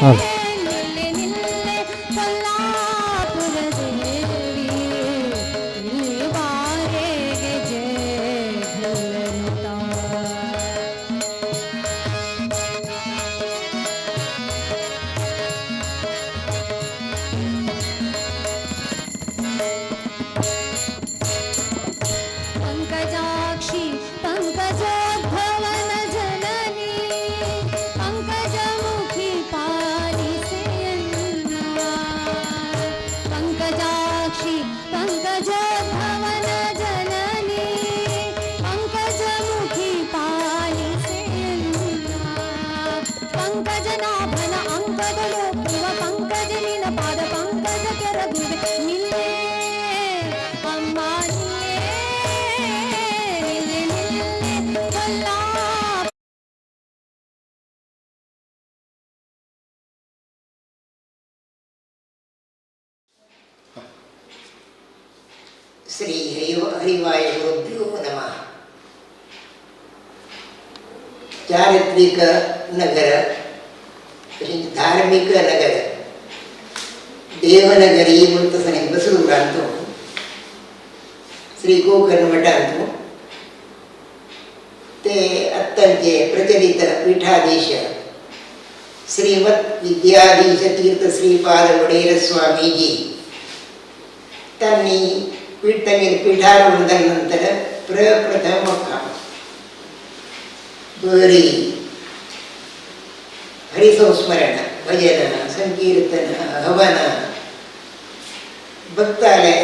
ನಿಲ್ಲೆ ನಿಲ್ಲೆ ಕೊಲ್ಲಾಪುರ ದೇವಿ, ಇಲ್ಲಿ ಬಾರೆಗೆ ಜಯ ಘಿಲ್ಲನುತ. पंकजाक्षी पंकजोद्भवन जननी, पंकजमुखी पालिसेयन्न. पंकजाक्षी पंकजोद्भवन जननी, पंकजमुखी पालिसेयन्न. पंकजनाभನ ಅಂಕದಲೊಪ್ಪುವ ಪಂಕಜನಿನ ಪಾದ ಪಂಕಜ ಕೆರಗುವೆ. ನಿಲ್ಲೆ ಅಮ್ಮ ನಿಲ್ಲೆ, ನಿಲ್ಲೆ ನಿಲ್ಲೆ ಕೊಲ್ಲಾ. ಶ್ರೀ ಹರಿವಾಯ ಗುರುಭ್ಯೋ ನಮಃ. ಚಾರಿತ್ರಿಕ ನಗರ तशेंच धार्मिक नगर देवनगरी म्हूण तसो बसरूरांतू श्री गोकर्ण मठांतू ते अत्तंचे प्रचलित पीठाधीश श्रीमत् विद्याधीश तीर्थ श्रीपाद वडेर स्वामीजी त्यांनी पीठ तांगेले पीठारूढ नंतर प्रप्रथम बरी हरिसंस्मरण, भजन, संकीर्तन, हवन, भक्ताले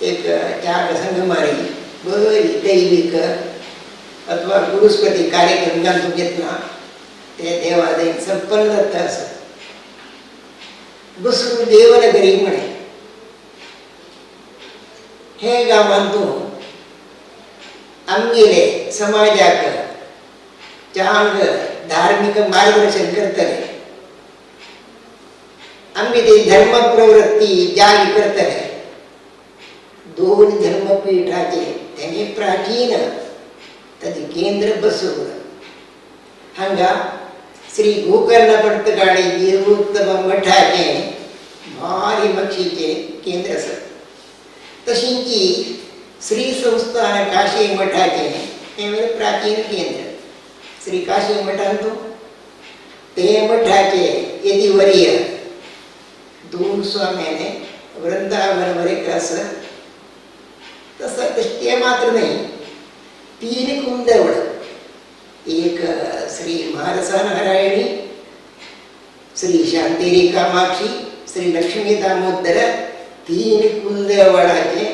एक चार संगमारी बरी दैविक अथवा गुरुस्पती कार्यक्रम घालून घेतला ते देवादयन संपन्न जाता. असं बसून देवनगरी म्हणे हे गांवांतू आमगेले समाजाक चांग धार्मिक मार्गदर्शन करतले, आमगे ते धर्म प्रवृत्ती जागी करतले. दोन धर्मपीठाचे तेणे प्राचीन ताजें केंद्र बसवलं. हांगा श्री गोकर्ण पर्तगाळी देवोत्तम मठाचें भारी मक्षीचें केंद्र आसा. तशींच श्री संस्थान काशी मठाचें हें प्राचीन केंद्र. श्री काशी मठांतू ते मठाचे यतिवर्य दोन स्वाम्याने वृंदावन वरेक आसा. तसं ते मात्र नाही, तीन कुंदवळ, एक श्री महारसा नारायणी, श्री शांतेरी कामाक्षी, श्री लक्ष्मी दामोदर, तीन कुंदवळाचे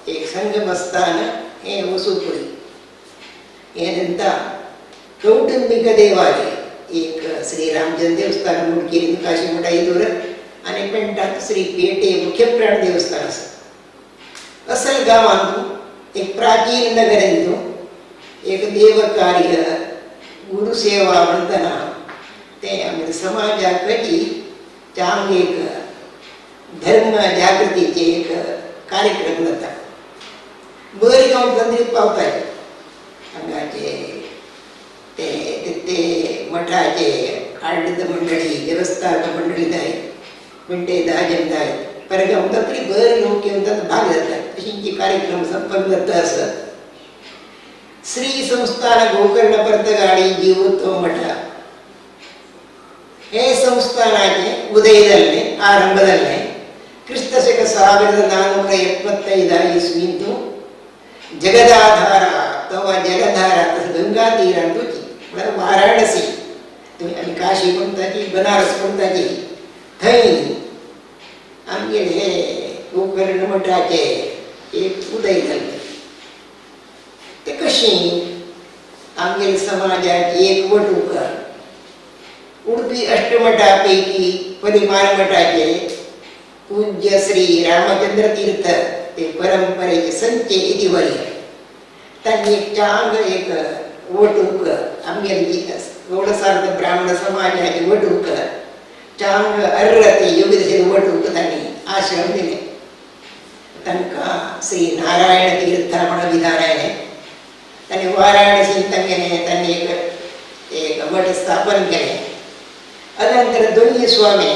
एक संगमस्थान हे वसुपुरी. हे नंतर कौटुंबिक देवालय एक श्री रामचंद्र देवस्थान मुडकेरी काशी मठा दूर आणि पेंटात श्री पेटे मुख्यप्राण देवस्थान आसा. असल गांवांतू एक प्राचीन नगरांतू एक देवकार्य गुरुसेवा म्हणटना ते आमच्या समाजाक चांग एक धर्म जागृतीचे एक कार्यक्रम जाता. बरी गांव तंत्रीत पावताले हांगाचे ते ते मठाचे आडलित मंडळी, व्यवस्थापक मंडळी जाय, मिंटे दाजन जाय, परगाव तरी बरे लोक येवन तांचो भाग जातात. तशींची कार्यक्रम संपन्न जाता. असं श्री संस्थान गोकर्ण पर्तगाळी जीवोत्तम मठ हे संस्थानाचे उदय जाल्लें, आरंभ जाल्लें क्रिस्त शक 1475 इसवींतू. जगदाधार अथवा जलधारा तसं गंगा तीरांतूची, म्हळ्यार वाराणसी थंय आमी काशी म्हणटाची, बनारस म्हणटाची, थंय आमगेले हे गोकर्ण मठाचे एक उदय जाल्लें. ते कशी आमगेले समाजाक एक वटूक उडपी अष्टमठापैकी परिमार मठाचे पूज्य श्री रामचंद्र तीर्थ ते परंपरेचे संचे इतिवर्य तांणी एक चांग एक वटूक आमगेली गौडसार्थ ब्राह्मण समाजाचे वटूक चांग अर्र ते योग्य तशें वटूक तांणी आश्रम दिले. तांकां श्री नारायण तीर्थ म्हण विधान आयलें. तांणी वाराणसीन तांगेलें तांणी एक एक मठ स्थापन केलें. अनंतर दोन्ही स्वामी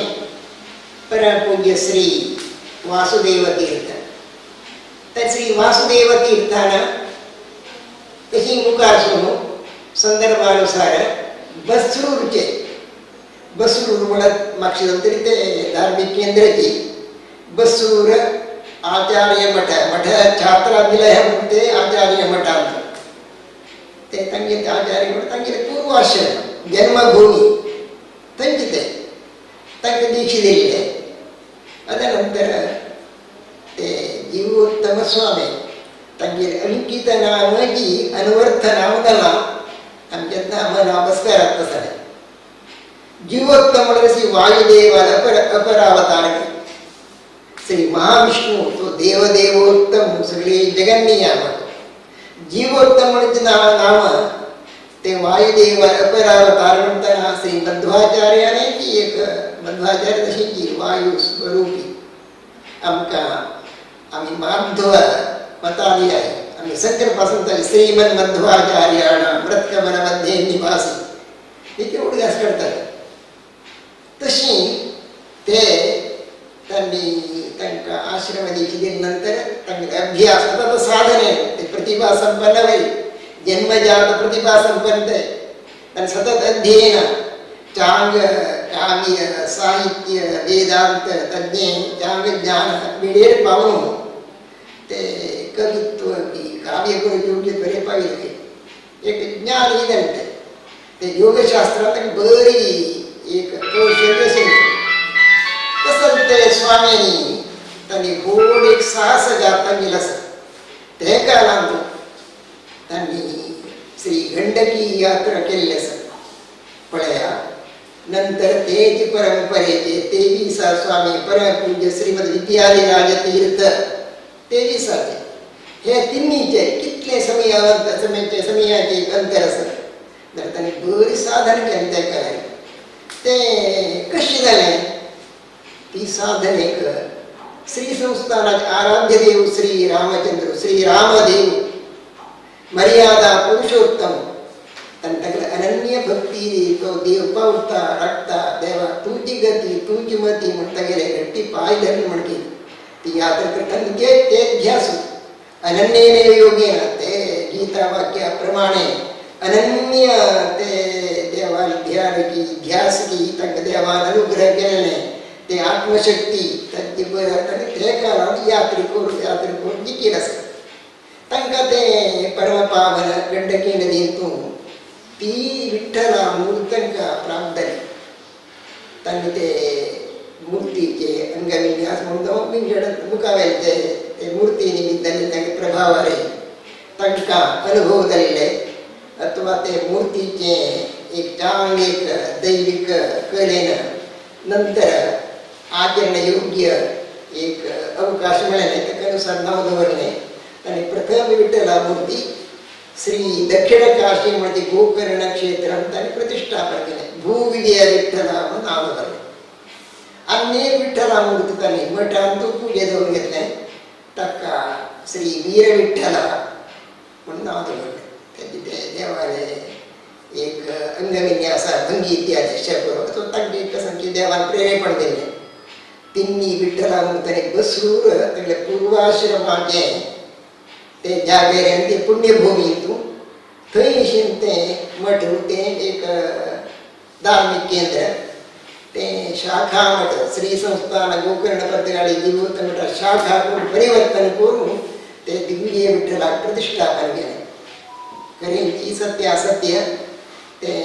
परमपूज्य श्री वासुदेव तीर्थ. तर श्री वासुदेव तीर्थान तशी मुखार सोडून संदर्भानुसार बसरूरचे बसरूर म्हणत मागशे तरी ते धार्मिक केंद्राची बसरूर आचार्य मठ मठ छात्रानिलय म्हणते आचार्य मठांत ते तांगे आचार्य मठ तांगेले पूर्वाश्रम जन्मभूमी थंयचे ते तांकां दीक्षा दिल्ले. अदनंतर ते जीवोत्तम स्वामी तांगेले अंकित नामाची अनवर्थ नाम घालां आमच्या नाम नमस्कारात तसले जीवोत्तम म्हळ्यार श्री वायुदेवाला अपर अपरावतार श्री महाविष्णू तो देवदेवोत्तम सगळे जगन्नियामक. जीवोत्तम म्हणजे नाव नाम ते वायुदेव अपरावतार म्हणताना श्री मध्वाचार्याने की एक मध्वाचार्य तशी वायू स्वरूपी आमकां आमी माधव मतानुयायी आमी संकल्प आसता श्रीमन मध्वाचार्याण मृत्कमन मध्ये निवासी हेचे उडगास करतात. तशी ते त्यांनी तांकां आश्रम दीक्षा नंतर तांगेले अभ्यास आता साधने ते प्रतिभा संपन्न वय जन्मजात प्रतिभा संपन्न आणि सतत अध्ययन चांग काव्य साहित्य वेदांत तज्ञ चांग ज्ञान मिळेर पावून ते कवित्व काव्य करून बरे पाविल्ले एक ज्ञान इदंते ते योगशास्त्रात बरी एक कौशल्य आशिल्लें. तसंच ते स्वाम्यांनी तांणी व्हड एक साहस तांगेलो आसा ते काळांत तांणी श्री गंडकी यात्रा केल्ली आसा पळया. नंतर तेज परंपरेचे तेवीसा स्वामी परमपूज्य श्रीमद विद्याधिराज तीर्थ तेवीसाचे हे तिन्हीचे कितले समय समयाचे समयाचे एक अंतर आसा तर तांणी बरी साधन केलें त्या काळार. ते कशें जालें ती साधनेक श्री संस्थानाचे आराध्य देव श्री रामचंद्र श्री रामदेव मर्यादा पुरुषोत्तम आनी तागेले अनन्य भक्ती तो देव पावता राखता देवा तुजी गती तुजी मती म्हण तागेले घट्टी पांय धरून म्हणकी ती यात्रा करता ते ते ध्यास अनन्येन योगेन ते गीता वाक्या प्रमाणे अनन्य ते देवान ध्यान की ध्यास की तांकां देवान अनुग्रह केलेले ते आत्मशक्ती तांचे बरें आनी ते काळांत यात्रा करून यात्रा करून जिखील आसा तांकां ते परमपावन गंडकी नदींतून ती विठ्ठला मूर्त तांकां प्राप्त जाली. तांणी ते मूर्तीचे अंगविन्यास म्हणून विंगड मुखावेले ते मूर्ती निमित्ताने तांकां प्रभाव आयले तांकां अनुभव जाल्ले अथवा ते मूर्तीचे एक चांग एक दैविक कलेन नंतर आचरण योग्य एक अवकाश मेळ्ळे ताका अनुसार नांव दवरलें. आनी प्रथम विठ्ठला मूर्ती श्री दक्षिण काशी म्हणजे गोकर्ण क्षेत्रांत तांणी प्रतिष्ठापन केलें. भूविजय विठ्ठला म्हणून नांव दवरलें. आनी एक विठ्ठला मूर्ती तांणी मठांत पुजे दवरून घेतलें ताका श्री वीर विठ्ठला म्हणून नांव दवरलें. ताजे ते देवाले एक अंगविन्यासा भंगी इत्यादी शब्द तो तांचे सामकें देवान प्रेरेपण दिल्लें. तिन्ही विठ्ठला मूर्ती बसरूर तांगेले पूर्वाश्रमाचें ते जागेर आनी ते पुण्यभूमी थंय तें मठ तें एक धार्मिक केंद्र तें शाखा मठ श्री संस्थान गोकर्ण पर्तगाळी जीवोत्तम मठ शाखा करून परिवर्तन करून ते दिग्विजय विठ्ठलाक प्रतिष्ठापन केलें. खरें सत्य असत्य ते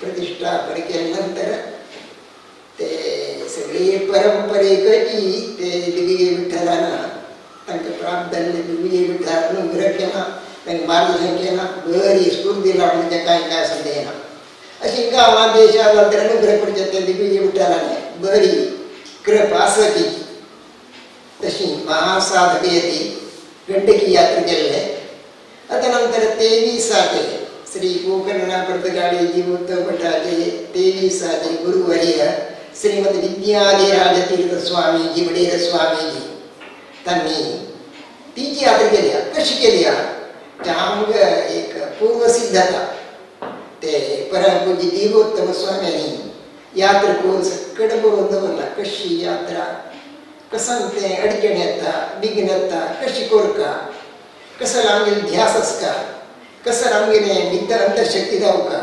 प्रतिष्ठापन केले नंतर ते सगळे परंपरेकची ते दिग्विजय विठ्ठलान तांकां प्राप्त जाल्ले दिग्विजय विठ्ठलान अनुग्रह केला तांकां मार्गदर्शन केलां बरी स्फूर्ती लावली तें कांय कांय संदेह ना. अशी गांवां देशांत अनुग्रह करचे ते दिग्विजय विठ्ठलान बरी कृपा आसा ती. तशी महासाधक ती गंडकी यात्रा केल्ले. आतां नंतर तेवीसाचे श्री गोकर्ण पर्तगाळी जीवोत्तम मठाचे तेवीसाचे गुरुवर्य श्रीमद विद्याधिराज तीर्थ स्वामीजी वडेर स्वामीजी तांणी ती जी यात्रा केली कशी केली चांग एक पूर्वसिद्धता ते परमपूज्य जीवोत्तम स्वाम्यांनी यात्रा करून सकट बरोवन दवरला कशी यात्रा कसं तें अडचण येता विघ्न येता कशी कोरका कसं आमगेले ध्यास आसका कसं आमगेले भितर अंतरशक्ती जावका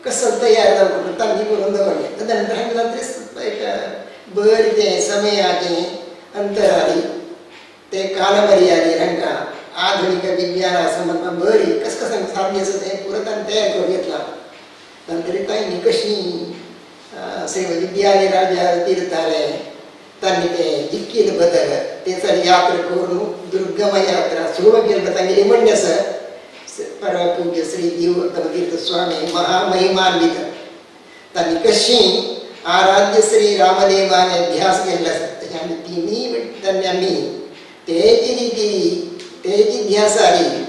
कसं तयार जावका तांणी बरोवन दवरलें. तदनंतर हांगा एक बरें तें समयाचें अंतराली ते कालमर्यादे हांकां आधुनिक विज्ञाना संबंदान बरी कस कसं साध्य आसा तें पुरो तांणी तयार करून घेतलां. नंतर तांणी कशी श्री विद्याधिराजा तीर्थाले तांणी ते जिक्कील बदल तेचर यात्रा करून दुर्गम यात्रा सुरू केली तांगेली म्हणणें आसा परमपूज्य श्री जीवोत्तम तीर्थ स्वामी महामहिमान्वित तांणी कशी आराध्य श्री रामदेवाने ध्यास केल्लो आसा तशें आमी तिनूय तांणी आमी तेजी रिती तेजी ध्यासारी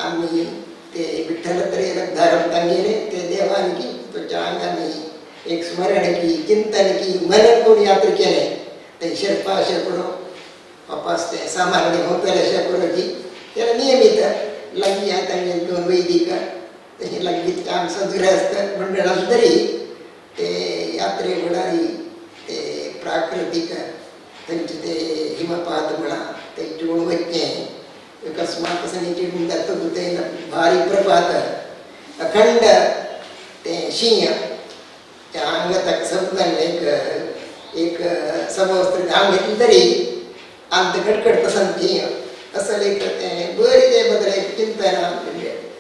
आमी ते विठ्ठल त्रैलब्धारम तांगेले ते देवान की तुमच्या आंगांनी एक स्मरण की चिंतन की मनन करून यात्रा केलें ते शेरपा शेकडो वापस ते सामान्य होतले शेकडो की त्याला नियमित लागीं तांगे दोन वैदिक तशें लागीं आम सद्गृहस्थ मंडळ आसलें तरी ते यात्रे वेळार ते प्राकृतीक तांचे ते हिमपात म्हणा ते चिडून वचचें अकस्मात कसं चिडून जाता ते भारी प्रपात अखंड ते शीं त्या आंग ताका समजलें एक एक समवस्त्र घाम घेतली तरी अंत कडकड तसं ती असं एक तें बरी ते बदल एक चिंतना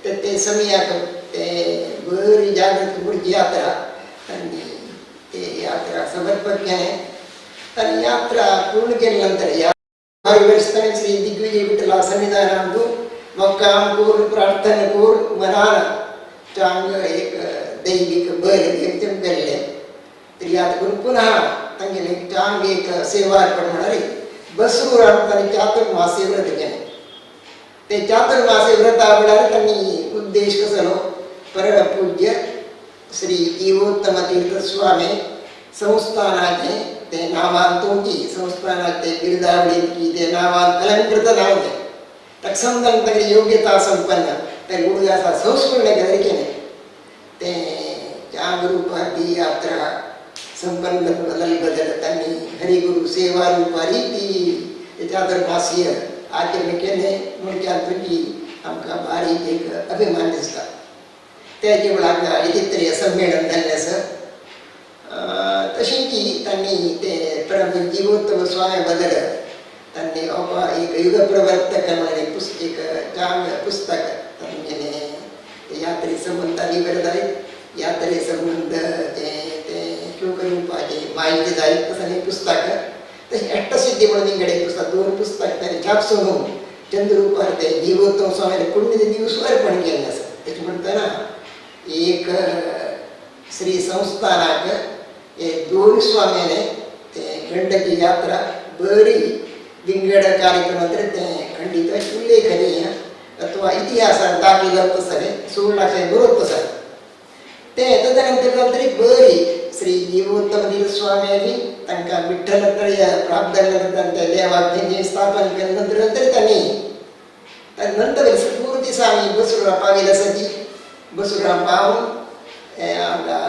ते ते समयाक ते बरी जागृत पुढची यात्रा आनी ते यात्रा समर्पक केलें आनी यात्रा पूर्ण केल्या नंतर या वर्ष ताणें श्री दिग्विजय विठ्ठला सन्निधानांतु मुक्काम करून प्रार्थना करून मनान चांग एक दैविक बल घेवन केल्लें तरी यात्रा करून पुनः तांगेलें चांग एक सेवा अर्पण म्हळ्यार बसरूरान तांणी चातुर्मासी व्रत केलें. ते चातुर्मासी व्रता वेळार तांणी उद्देश कसलो परमपूज्य श्री जीवोत्तम तीर्थ स्वामी संस्थानाचे ते नामांतोची संस्थानाचे बिरुदावळी ते नामान अलंकृत नाव तें ताका समजान तागेली योग्यता संपन्न ते गुरुदासा संस्मरण केलें केलें ते चांग रूपाची यात्रा संपन्न बदल बदल तांणी हरिगुरु सेवा रूपारी ती चातुर्मासीय आचरण केलें म्हणच्यान तुजी आमकां बारीक एक अभिमान दिसता. त्याचे वेळार विचित्रीय संमेलन जाल्लें आसा. तशें की तांणी ते परम जीवोत्तम स्वामी बदल तांणी एक युगप्रवर्तक म्हणून एक एक चांग पुस्तक तांगेलें यात्रे संबंदांनी बरें जायत यात्रे संबंद ते ते श्लोक रूपाचे माहिती जायत तसं एक पुस्तक तशें अष्टसिद्धी म्हणून इंगडे पुस्तक दोन पुस्तक ताणें छापसून चंद्ररूपार ते जीवोत्तम स्वामीले पुण्य दिवस अर्पण केल्लें आसा. तशें म्हणटना एक श्री संस्थानाक हे दोन स्वाम्याने ते खंडकी यात्रा बरी विंगड कार्यक्रमांत ते खंडित उल्लेखनीय अथवा इतिहासात दाखयलो तसलें सुवर्णाक्षर बरोवप तसलें ते तदनंतर जालें तरी बरी श्री जीवोत्तम स्वाम्यांनी तांकां विठ्ठल त्रय प्राप्त जाल्या नंतर त्या देवाक तेंचें स्थापन केलें नंतर नंतर तांणी नंतर पूर्ती स्वामी बसरुरा पाविल्ले आसा ती बसरुरा पावून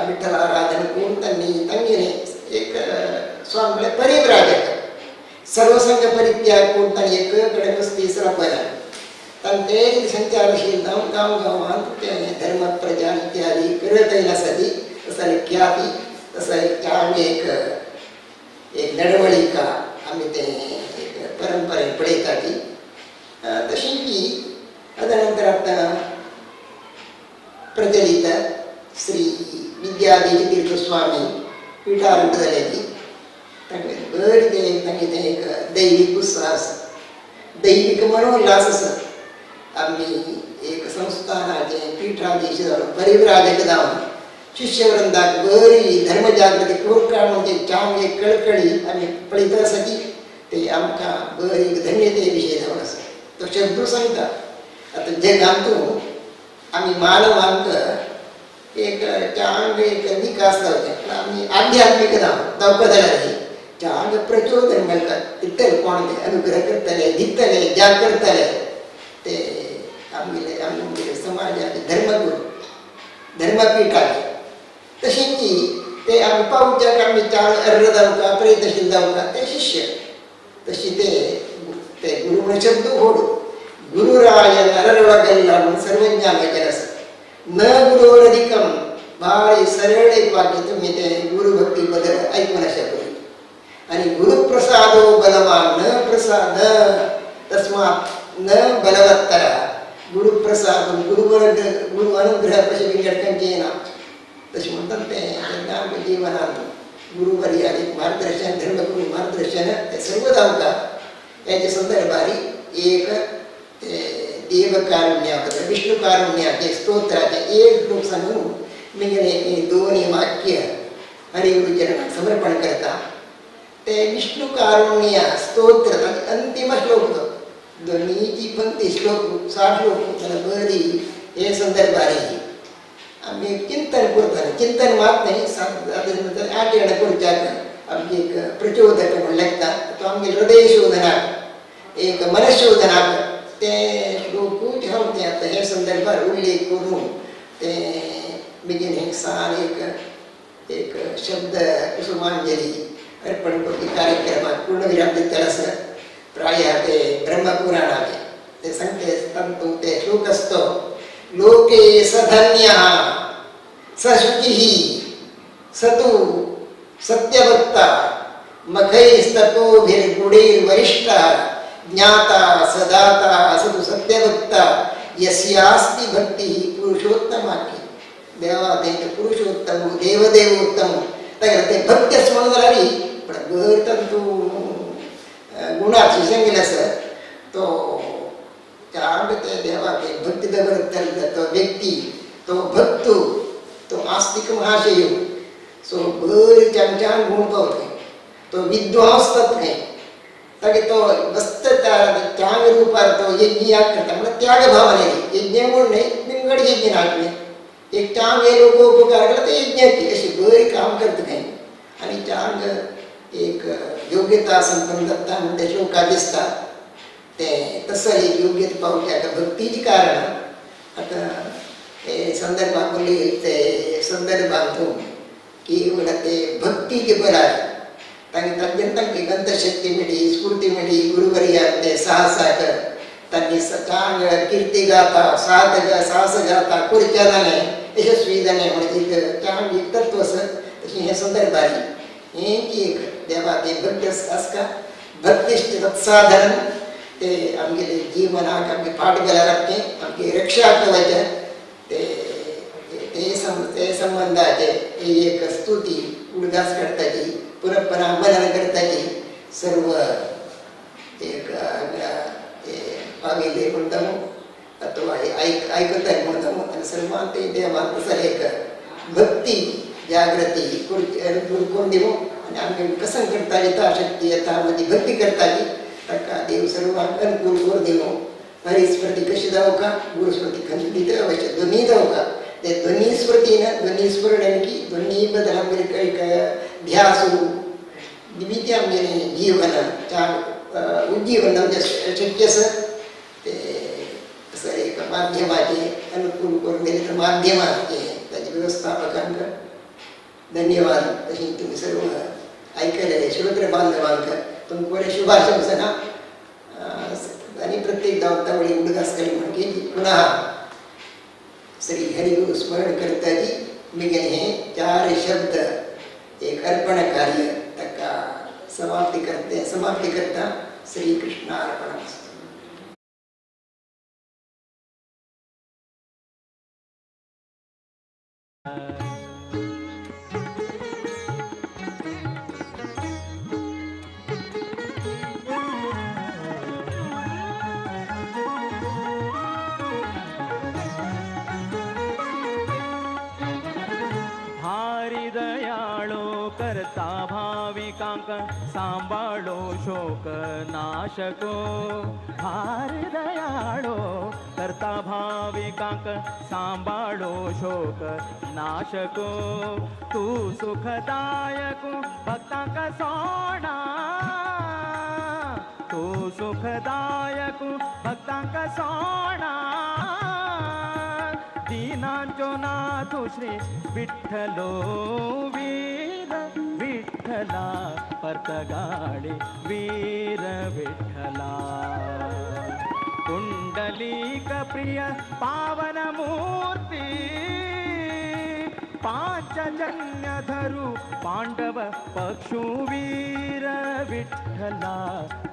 विठ्ठल आराधन करून तांणी तांगेलें एक स्वामी म्हळ्यार परिव्राजक सर्वसंग परित्याग करून तांणी एक कडेन वस्ती स्थापना तांणी ते संचारशील जावन गांव गांवांत ते धर्म प्रचार इत्यादी करत आयले आसा ती तसो एक ख्याती तसो एक चांग एक एक नडवळिका आमी ते एक परंपरेन पळयता ती तशी की तदनंतर आतां प्रचलित श्री विद्याधीश तीर्थ स्वामी पीठारूढ जाले ती तांकां बरें तें तांगें तें एक दैवीक उत्साह आसा दैवीक मनोल्लास आसा. आमी एक संस्थानाचें पीठाधीश जावन परिव्राजक जावन शिष्यवृंदाक बरी धर्मजागृती करून म्हणजे चांग एक कळकळी आमी पळयता आसा ती ते आमकां बरी धन्यते विशय जावन आसा. तो शब्द सांगता आतां जगांतू आमी मानवांक एक चांग एक निकास जावचें पूण आमी आध्यात्मीक जावं जावपा जाल्यार चांग प्रचोदन मेळटा तितले कोण ते अनुग्रह करतले दितले जाग करतले ते आमगेले आमगेले समाजाचे धर्मगुरू धर्मपीठाचे. तशें की ते आमी पावच्याक आमी चार अर्र जावका प्रयत्नशील जावका ते शिष्य तशी ते ते गुरु म्हणून शब्द व्हड गुरुराय नररवगल्ला म्हणून सर्वज्ञानाचेर आसा न गुरोरधिकम भारी सरळ एक वाक्य तुमी ते गुरुभक्ती बद्दल आयकून आसा पळय आनी गुरुप्रसादो बलवान न प्रसाद तस्मात् न बलवत्तर गुरुप्रसाद गुरुवर्ग गुरु अनुग्रह कशें विंगड खंयचें येना तशें म्हणटात तें तेन्ना आमच्या जिवनांत गुरुवर्यादीक मार्गदर्शन धर्मगुरू मार्गदर्शन तें सर्व जावता हेच्या संदर्भार एक ते देवकारुण्या बद्दल विष्णु कारुण्याचे स्तोत्राचे एक श्लोक सांगून मिगेले हे दोन वाक्य हरिगुरु चरणाक समर्पण करता. ते विष्णु कारुण्य स्तोत्र ताचे अंतिम श्लोक तो दोनीची पंक्ती श्लोक 60 श्लोक जाल्यार बरी हे संदर्भार आमी चिंतन करताले. चिंतन मात न्ही आचरण करच्याक आमची एक प्रचोदक म्हण लागता तो आमगे हृदय शोधनाक एक मनशोधनाक ते श्लोकूच हांव ते आतां हे संदर्भार उल्लेख करून ते बेगीन एक सान एक एक शब्द कुसुमांजली अर्पण करपी कार्यक्रमाक पूर्णविराम दितले आसा. प्राय ते ब्रह्मपुराणाचे ते सांगते तातूंत ते श्लोक आसतो लोके सधन्यः सशुचिः सतु सत्यवक्ता मखैस्तपोभिर्गुणैर्वरिष्ठः ज्ञाता सदाता सतु सत्यवक्ता यस्यास्ति भक्तिः पुरुषोत्तमाख्ये. देवा तेंचे पुरुषोत्तम देवदेवोत्तम ताका ते भक्ती आसा म्हणून जाल्यार पण बरें तातूंत गुणाची सांगिल्लें आसा तो चार ते देवाक भक्ती दवरतलो तो व्यक्ती तो भक्त तो आस्तिक महाशय सो बरें चांग गुण पावता तो विद्वांस तत्व तागे तो मस्त त्याग रूपार तो यज्ञ करता म्हणल्यार त्याग भावने यज्ञ म्हूण न्ही निमगड यज्ञ नाटलें एक चांग हे लोक उपकार केला ते यज्ञाची अशी बरी काम करता खंय आनी चांग एक योग्यता संपन्न जाता म्हण ते श्लोकाक दिसता ते तसो एक योग्यता पावच्या भक्तीचें कारण. आतां ते संदर्भात ते संदर्भांत केवळ ते भक्तीचे बराय तांणी तांच्यान तांकां ग्रंथशक्ती मेळ्ळी स्फूर्ती मेळ्ळी गुरुवर्यान ते साहसाक तांणी चांग कीर्ती गाथा सात साहस गाथा करच्या जालें यशस्वी जालें म्हणजे एक चांग एक तत्व आसा. तशें हे संदर्भार हें एक देवा ते भक्ती आसका भक्तिश्च तत्साधन ते आमगेले जीवनाक आमगे फाट गेल्यार लागचें आमगे रक्षा करपाचें ते ते संबंदाचे एक स्तुती उडगास करताची पुनः मनन करताची सर्व एक पाविल्ले म्हणटा अथवा आयकताय म्हणटा आनी सर्वांक ते देवान तसो एक भक्ती जागृती करून दिवं आनी आमगे कसं करता येता शक्ती येता मदीं भक्ती करताली ताका देव सर्वांक अनुकूल करून दिवं. हरिस्मृती कशी जावका गुरुस्मृती खंडित अवश्य दोन्ही जावका ते दोन्ही स्मृतीन दोन्ही स्मरण की दोन्ही बद्दल आमगेले एक ध्यासू निमित्त आमगेलें जीवन उज्जीवन आमचें शक्य आसा ते असं एक माध्यमाचें अनुकूल करून दिलें तर माध्यमाचें ताचे वेवस्थापकांक धन्यवाद. तशें तुमी सर्व आयकलें श्रोत्र बांधवांक तुमकां बरें शुभाशंसना आनी प्रत्येक धांवता उडगास केली म्हण की पुनः श्री हरिगुरु स्मरण करताची मिगेले हे चार शब्द एक अर्पण कार्य ताका समाप्ती करते समाप्ती करता. श्री कृष्णार्पणमस्तु. भाविकांक सांभाळो शोक नाशको हार दयाळो करता भाविकांक सांभाळो शोक नाशको तू सुखदायक भक्तांक सोडा तू सुखदायक भक्तांक सोडा दीनांचो नाथ श्री विठ्ठलो विठ्ठलो. विठ्ठला पर्तगाळी वीर विठ्ठला। पुंडलीक प्रिय पावन मूर्ती पांचजन्य धरू पांडव पक्षु वीर विठ्ठला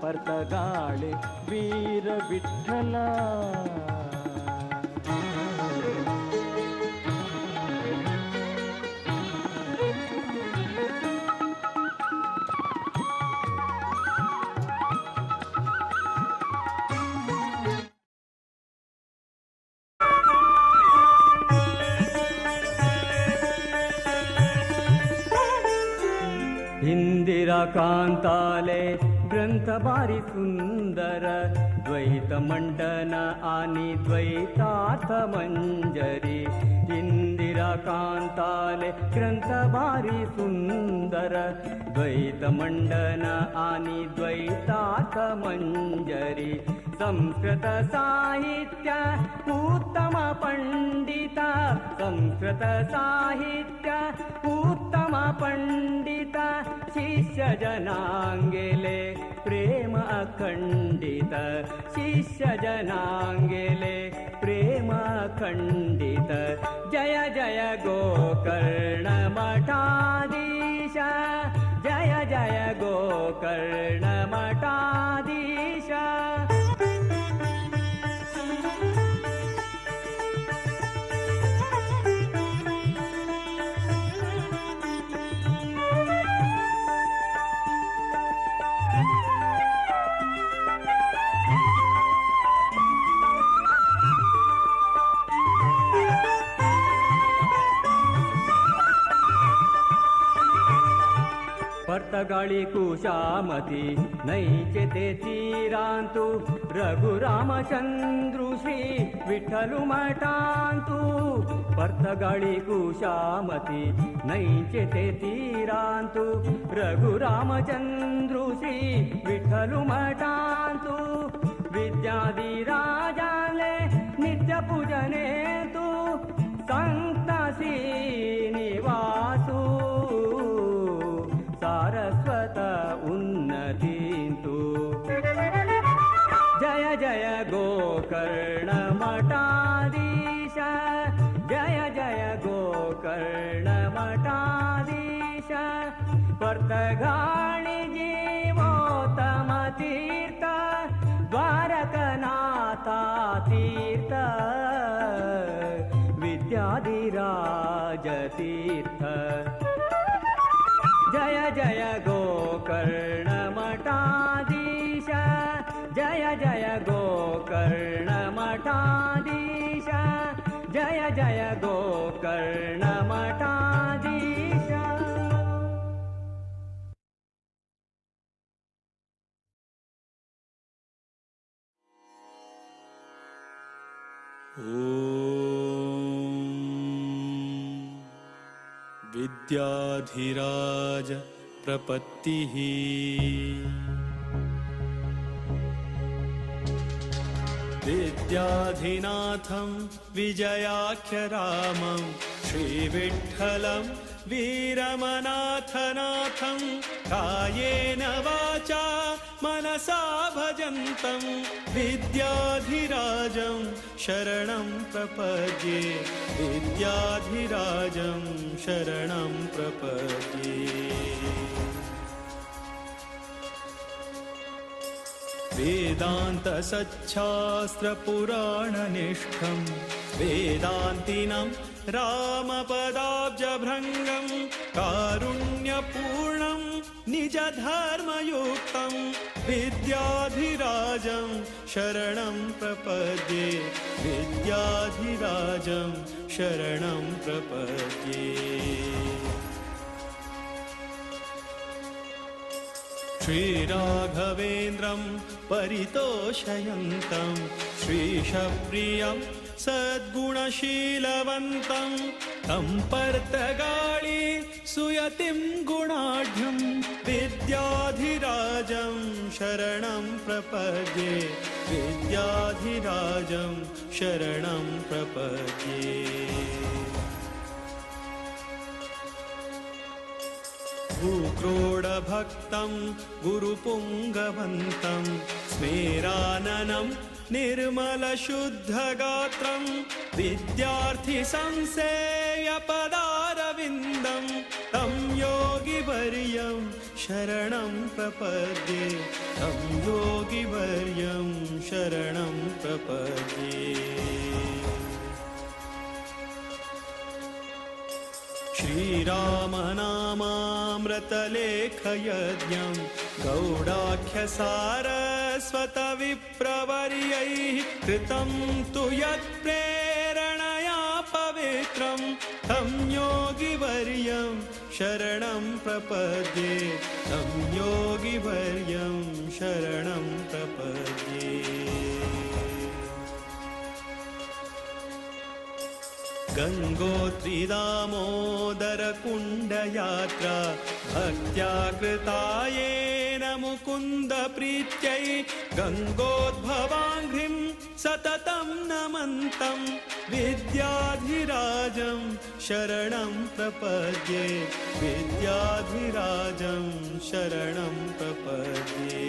पर्तगाळी वीर विठ्ठला। इंदिरा कांताले ग्रंथ भारी सुंदर द्वैत मंडन आणि द्वैतार्थ मंजरी। इंदिरा कांताले ग्रंथ भारी सुंदर द्वैत मंडन आणि द्वैतार्थ मंजरी। संस्कृत साहित्य उत्तम पंडिता संस्कृत साहित्य उत्तम पंडिता शिष्य जनांगेले प्रेम अखंडित शिष्य जनांगेले प्रेम अखंडित। जय जय गोकर्ण मठाधीश जय जय गोकर्ण मठाधीश। पर्तगाळी कुशामती नैचे ते तीरांतु रघुरामचंद्रु श्री विठ्ठलु मठांतु। पर्तगाळी कुशामती नैचे ते तीरांतु रघुरामचंद्रु श्री विठ्ठलु मठांतु। विद्याधिराजाले नित्य पूजने तु संत श्रीनिवासु सारस्वत उन्नतींतु। जय जय गोकर्ण मठाधीश जय जय गोकर्ण मठाधीश। पर्तगाळी जीवोत्तम तीर्थ द्वारकनाथा तीर्थ विद्याधिराज तीर्थ। जय जय गोकर्ण मठाधीश जय जय गोकर्ण मठाधीश जय जय गोकर्ण मठाधीश। विद्याधिराज प्रपत्तिः विद्याधिनाथं विजयाख्यरामं श्रीविठ्ठलं वीरमनाथनाथं कायेन वाचा मनसा भजन्तं विद्याधिराजं शरणं प्रपद्ये विद्याधिराजं शरणं प्रपद्ये। वेदान्त सच्छास्त्र पुराणनिष्ठं वेदान्तिनं रामपदाब्जभृङ्गं कारुण्यपूर्णं निजधर्मयुक्तं विद्याधिराजं शरणं प्रपद्ये विद्याधिराजं शरणं प्रपद्ये। श्रीराघवेन्द्रं परितोषयन्तं श्रीशप्रियं सद्गुणशीलवन्तं तं पर्तगाळी सुयतिं गुणाढ्यं विद्याधिराजं शरणं प्रपद्ये विद्याधिराजं शरणं प्रपद्ये। भूक्रोडभक्तं गुरुपुङ्गवन्तं स्मेराननं निर्मलशुद्धगात्रं विद्यार्थिसंसेव्यपदारविन्दं तं योगिवर्यं शरणं प्रपद्ये तं योगिवर्यं शरणं प्रपद्ये। श्रीरामनामामृतलेखयज्ञं गौडाख्यसारस्वतविप्रवर्यैः कृतं तु यत्प्रेरणया पवित्रं तं योगिवर्यं शरणं प्रपद्ये तं योगिवर्यं शरणं प्रपद्ये। गंगोत्रिदामोदरकुण्डयात्रा भक्त्या कृता येन मुकुन्दप्रीत्यै गंगोद्भवाङ्घ्रिं सततं नमन्तं विद्याधिराजं शरणं प्रपद्ये विद्याधिराजं शरणं प्रपद्ये।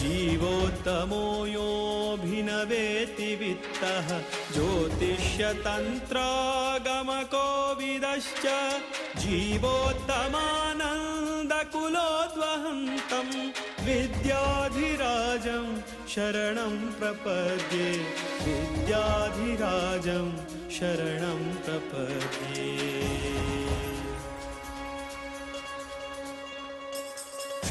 जीवोत्तमो योऽभिनवेति वित्तः ज्योतिष्यतन्त्रागमकोविदश्च जीवोत्तमानन्दकुलोद्वहन्तं विद्याधिराजं शरणं प्रपद्ये विद्याधिराजं शरणं प्रपद्ये।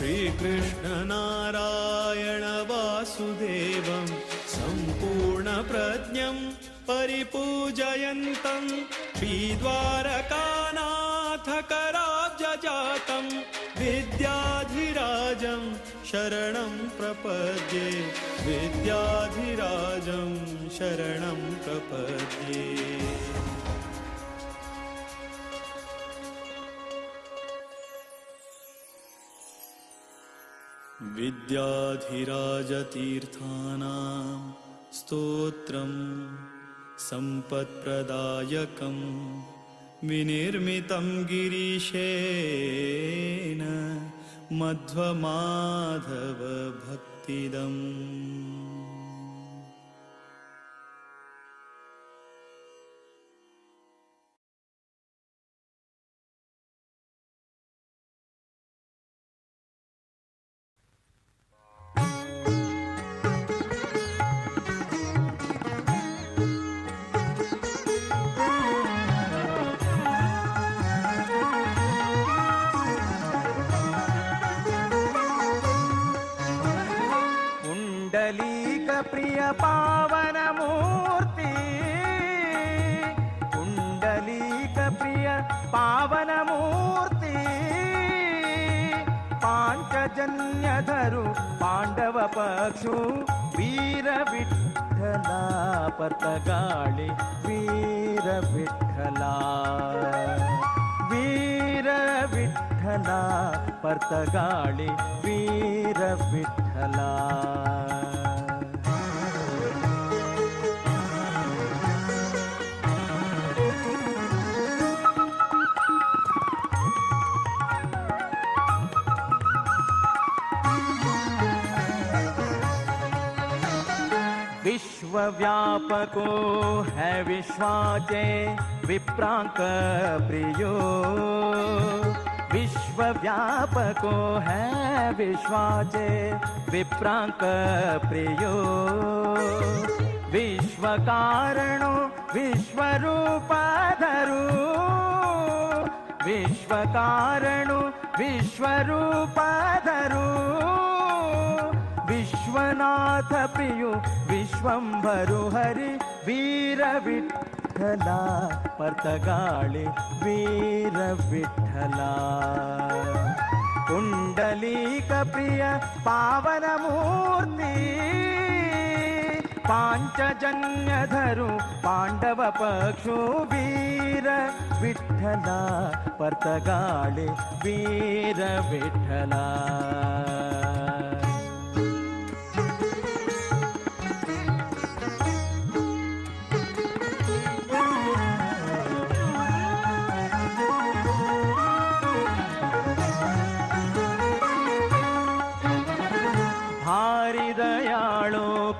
श्रीकृष्णनारायण वासुदेवं सम्पूर्णप्रज्ञं परिपूजयन्तं श्रीद्वारकानाथकराब्जजातं विद्याधिराजं शरणं प्रपद्ये विद्याधिराजं शरणं प्रपद्ये। विद्याधिराजतीर्थानां स्तोत्रं सम्पत्प्रदायकं विनिर्मितं गिरीशेन मध्वमाधवभक्तिदम्। प्रिय पावन मूर्ति पुंडलीक प्रिय पावन मूर्ति पांचजन्यधरु पांडव पक्षु वीर विठ्ठला पर्तगाळि वीर विठ्ठला वीर विठ्ठला पर्तगाळि वीर विठ्ठला। विश्वव्यापको है विश्वाचे विप्रांक प्रियो विश्वव्यापको है विश्वाचे विप्रांक प्रियो विश्वकारणो विश्वरूपाधरू विश्वकारणो विश्वरूपाधरू विश्वनाथ प्रियो विश्वंभरु हरि वीर विठ्ठला पर्तगाळि वीर विठ्ठला पुंडलीक प्रिय पावन मूर्ति पांचजन्यधरु पांडव पक्षु वीर विठ्ठला पर्तगाळि वीर विठ्ठला।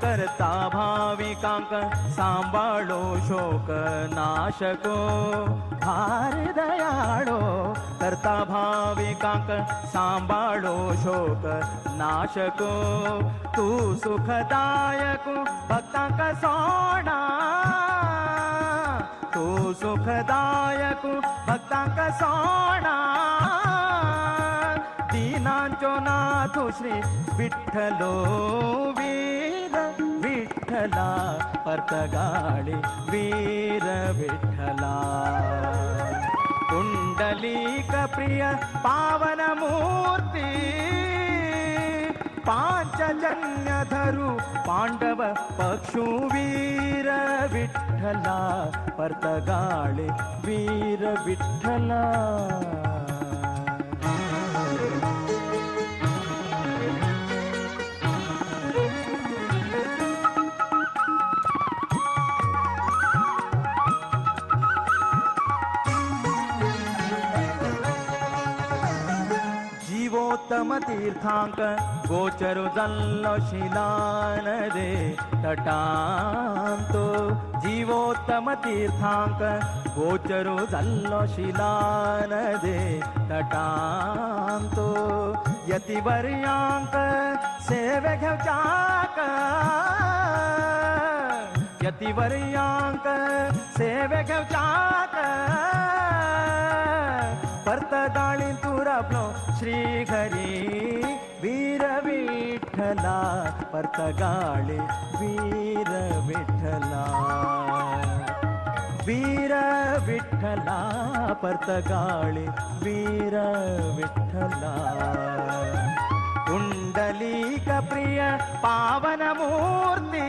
करता भाविकांक सांबाळो शोक नाशको भार दयाळो करता भाविकांक सांबाळो शोक नाशको तू सुखदायक भक्तांक सोणा तू सुखदायक भक्तांक सोणा दीनांचो नाथ श्री विठ्ठलो वीर विठ्ठला पर्तगाळी वीर विठ्ठला कुंडलीक प्रिय पावन मूर्ती पांचजन्य धरू पांडव पक्षु वीर विठ्ठला पर्तगाळी वीर विठ्ठला. जीवोत्तम तीर्थांक गोचरु जाल्लो शिलान रे तटांतो जीवोत्तम तीर्थांक गोचरु जाल्लो शिलान रे तटांतो यतिवर्यांक सेवे घेवच्याक यतिवर्यांक सेवे घेवच्याक पर्तगाळी तू राबलो श्री हरी वीर विठ्ठला पर्तगाळी वीर विठ्ठला वीर विठ्ठला पर्तगाळी वीर विठ्ठला कुंडलीक प्रिय पावन मूर्ती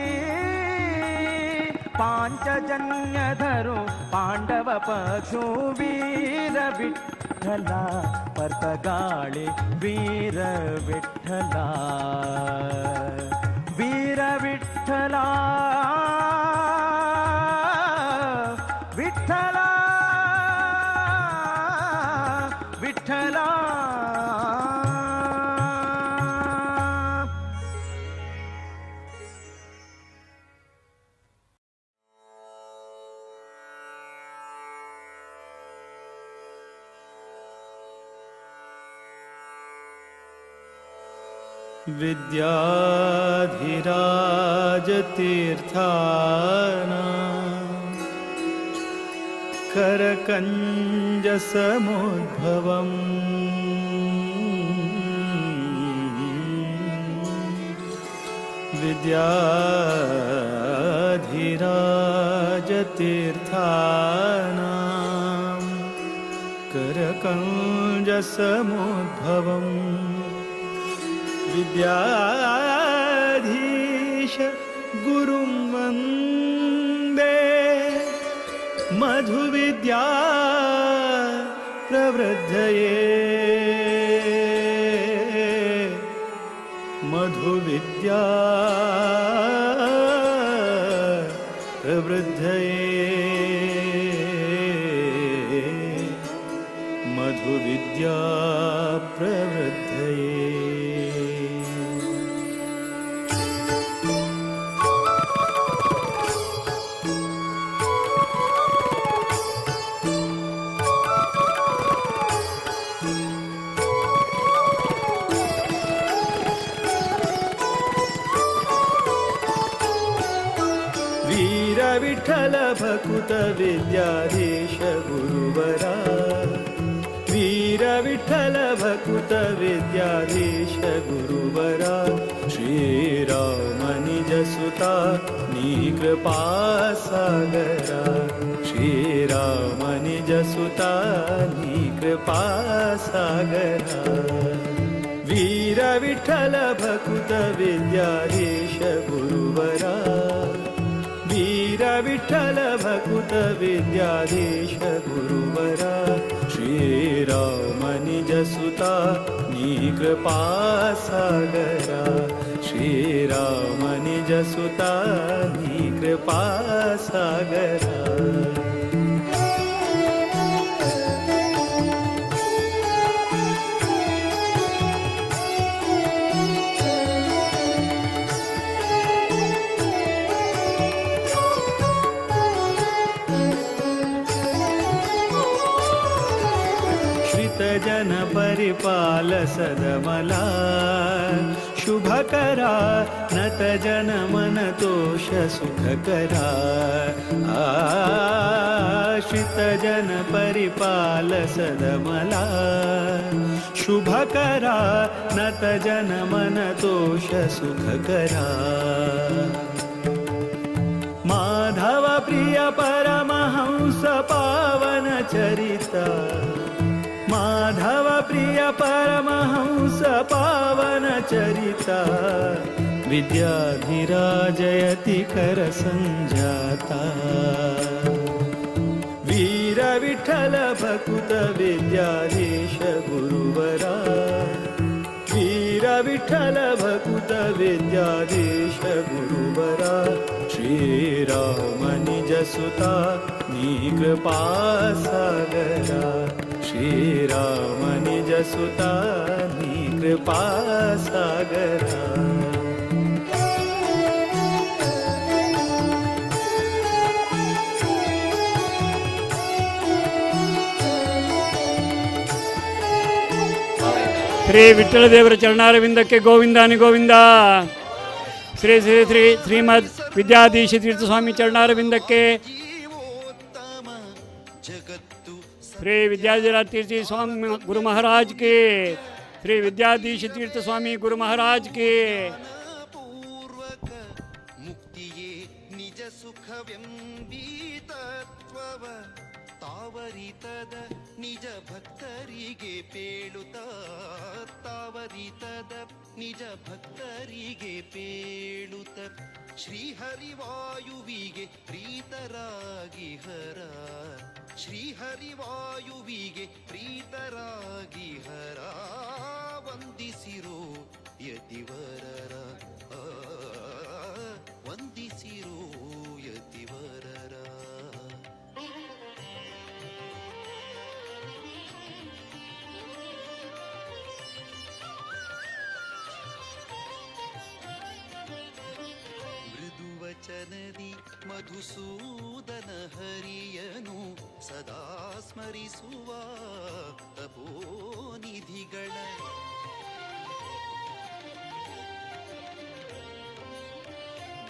पांचजन्य धरू पांडव पक्षु वीर विठ्ठला पर्तगाळी वीर विठ्ठला वीर विठ्ठला विठ्ठला विठ्ठला. विद्याधिराजतीर्थानां करकञ्जसमुद्भवम् विद्याधिराजतीर्थानां करकञ्जसमुद्भवम् विद्याधीश गुरुं वन्दे मधुविद्या प्रवृद्धये मधुविद्या प्रवृद्धये मधुविद्या प्रवृद्धये. विठ्ठल भकुत विद्याधीश गुरुवरा वीर विठ्ठल भकुत विद्याधीश गुरुवरा श्रीराम निजसुता निकृपा सागरा श्रीराम निजसुता निकृपा सागरा वीर विठ्ठल भकुत विद्याधीश गुरुवरा वीर विठ्ठल भकुत विद्याधीश गुरुवरा श्रीराम निजसुता निकृपा सागरा श्रीराम निजसुता निकृपा सागरा. परिपाल सदमला शुभकरा नत जन मन तोष सुखकरा आश्रित जन परिपाल सदमला शुभकरा नत जन मन तोष सुखकरा माधव प्रिय परमहंस पावन चरिता माधव प्रिय परमहंस पावन चरिता विद्याधिराजयति कर संजाता वीर विठ्ठल भकुत विद्याधीश गुरुवरा वीर विठ्ठल भकुत विद्याधीश गुरुवरा श्रीराम निज सुता नी कृपा सागरा श्रीराम निज सुता नी कृपा सागरा. ಶ್ರೀ ವಿಠ್ಠಲ ದೇವರ ಚರಣಾರವಿಂದಕ್ಕೆ ಗೋವಿಂದಾನಿ ಗೋವಿಂದ. ಶ್ರೀ ಶ್ರೀ ಶ್ರೀ ಶ್ರೀಮದ್ ವಿದ್ಯಾಧೀಶ ತೀರ್ಥಸ್ವಾಮಿ ಚರಣಾರವಿಂದಕ್ಕೆ, ಶ್ರೀ ವಿದ್ಯಾಧೀಶ ತೀರ್ಥ ಸ್ವಾಮಿ ಗುರು ಮಹಾರಾಜ್ ಕೆ, ಶ್ರೀ ವಿದ್ಯಾಧೀಶ ತೀರ್ಥ ಸ್ವಾಮಿ ಗುರು ಮಹಾರಾಜ್ ಕೆ. ತಾವರಿತದ ನಿಜ ಭಕ್ತರಿಗೆ ಪೇಳುತ್ತ ತಾವರಿತದ ನಿಜ ಭಕ್ತರಿಗೆ ಪೇಳುತ್ತ ಶ್ರೀಹರಿವಾಯುವಿಗೆ ಪ್ರೀತರಾಗಿ ಹರ ಶ್ರೀಹರಿವಾಯುವಿಗೆ ಪ್ರೀತರಾಗಿ ಹರ ವಂದಿಸಿರೋ ಯತಿವರರ ವಂದಿಸಿರೋ ಯತಿವರರ. ಮೃದುವಚನದಿ ಮಧುಸೂದನ ಹರಿಯನು ಸದಾ ಸ್ಮರಿಸುವ ತಪೋನಿಧಿಗಳ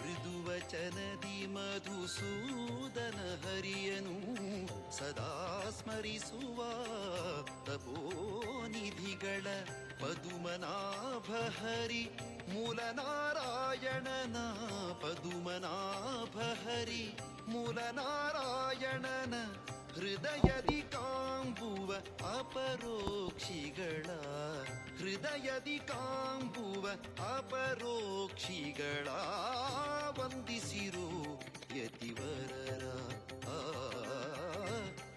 ಮೃದುವಚನದಿ ಮಧುಸೂದನ ಹರಿಯನು ಸದಾ ಸ್ಮರಿಸುವ ತಪೋನಿಧಿಗಳ ಪದುಮನಾಭ ಹರಿ ಮೂಲನಾರಾಯಣನ ಪದುಮನಾಭ ಹರಿ ಮೂಲನಾರಾಯಣನ ಹೃದಯದಿ ಕಾಂಬುವ ಅಪರೋಕ್ಷಿಗಳ ಹೃದಯದಿ ಕಾಂಬುವ ಅಪರೋಕ್ಷಿಗಳ ವಂದಿಸಿರೋ ಯತಿವರರ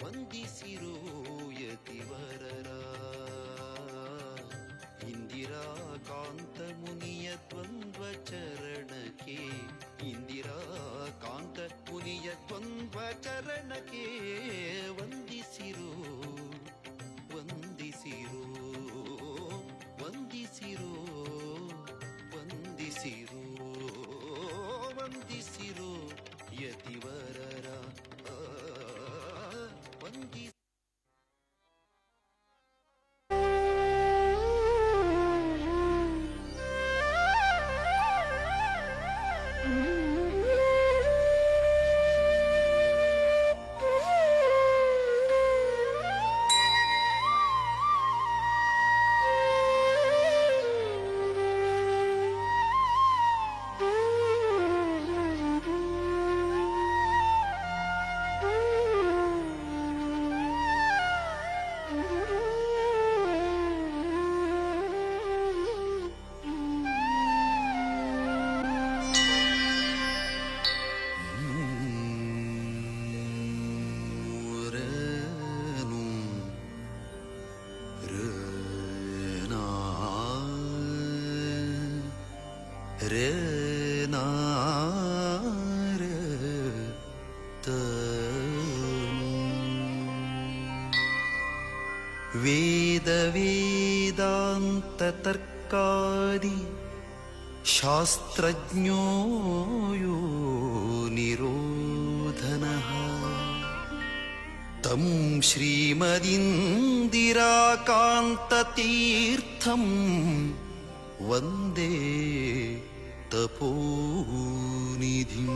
ವಂದಿಸಿರೋ ಯತಿವರರ. ಇಂದಿರಾ ಕಾಂತ ಮುನಿಯ ದ್ವಂದ್ವ ಚರಣಕ್ಕೆ ಇಂದಿರಾ ಕಾಂತ ಮುನಿಯ ದ್ವಂದ್ವ ಚರಣಕ್ಕೆ ವಂದಿಸಿರೋ ವಂದಿಸಿರೋ ವಂದಿಸಿರೋ ವಂದಿಸಿರೋ ವಂದಿಸಿರೋ ಯತಿವರರ ವಂದಿ. ವೇದ ವೇದಾಂತ ತರ್ಕಾದಿ ಶಾಸ್ತ್ರಜ್ಞೋ ಯೋ ನಿರೋಧನಃ ತಂ ಶ್ರೀಮದಿಂದಿರಾಕಾಂತತೀರ್ಥಂ ವಂದೇ ತಪೋನಿಧಿಂ.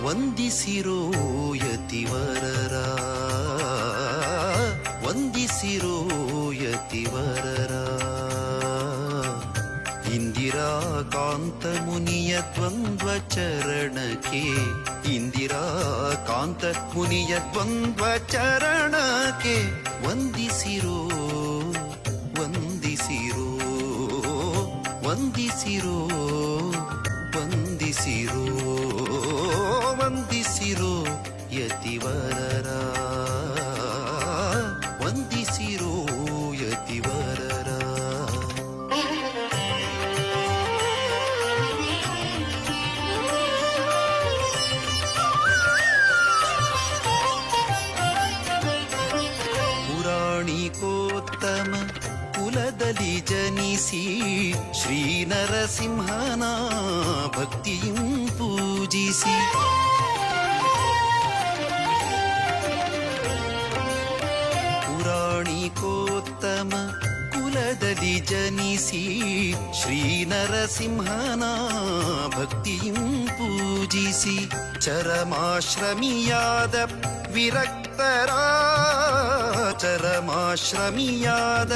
ವಂದಿಸಿರೋ ಯತಿವರರ, ವಂದಿಸಿರೋ ಯತಿವರರ, ಇಂದಿರಾಕಾಂತ ಮುನಿಯ ದ್ವಂದ್ವ ಚರಣಕ್ಕೆ, ಇಂದಿರಾಕಾಂತ ಮುನಿಯ ದ್ವಂದ್ವ ಚರಣಕ್ಕೆ ವಂದಿಸಿರೋ, ವಂದಿಸಿರೋ, ವಂದಿಸಿರೋ, ವಂದಿಸಿರೋ, ವಂದಿಸಿರೋ ಯತಿವರರ, ವಂದಿಸಿರೋ ಯತಿವರರ. ಪುರಾಣಿಕೋತ್ತಮ ಕುಲದಲ್ಲಿ ಜನಿಸಿ ಶ್ರೀ ನರಸಿಂಹನ ಭಕ್ತಿಯು ಪೂಜಿಸಿ, ಪುರಾಣಿಕೋತ್ತಮ ಕುಲದಲ್ಲಿ ಜನಿಸಿ ಶ್ರೀ ನರಸಿಂಹನ ಭಕ್ತಿಯು ಪೂಜಿಸಿ, ಚರಮಾಶ್ರಮಿಯಾದ ವಿರಕ್ತರ, ಚರಮಾಶ್ರಮಿಯಾದ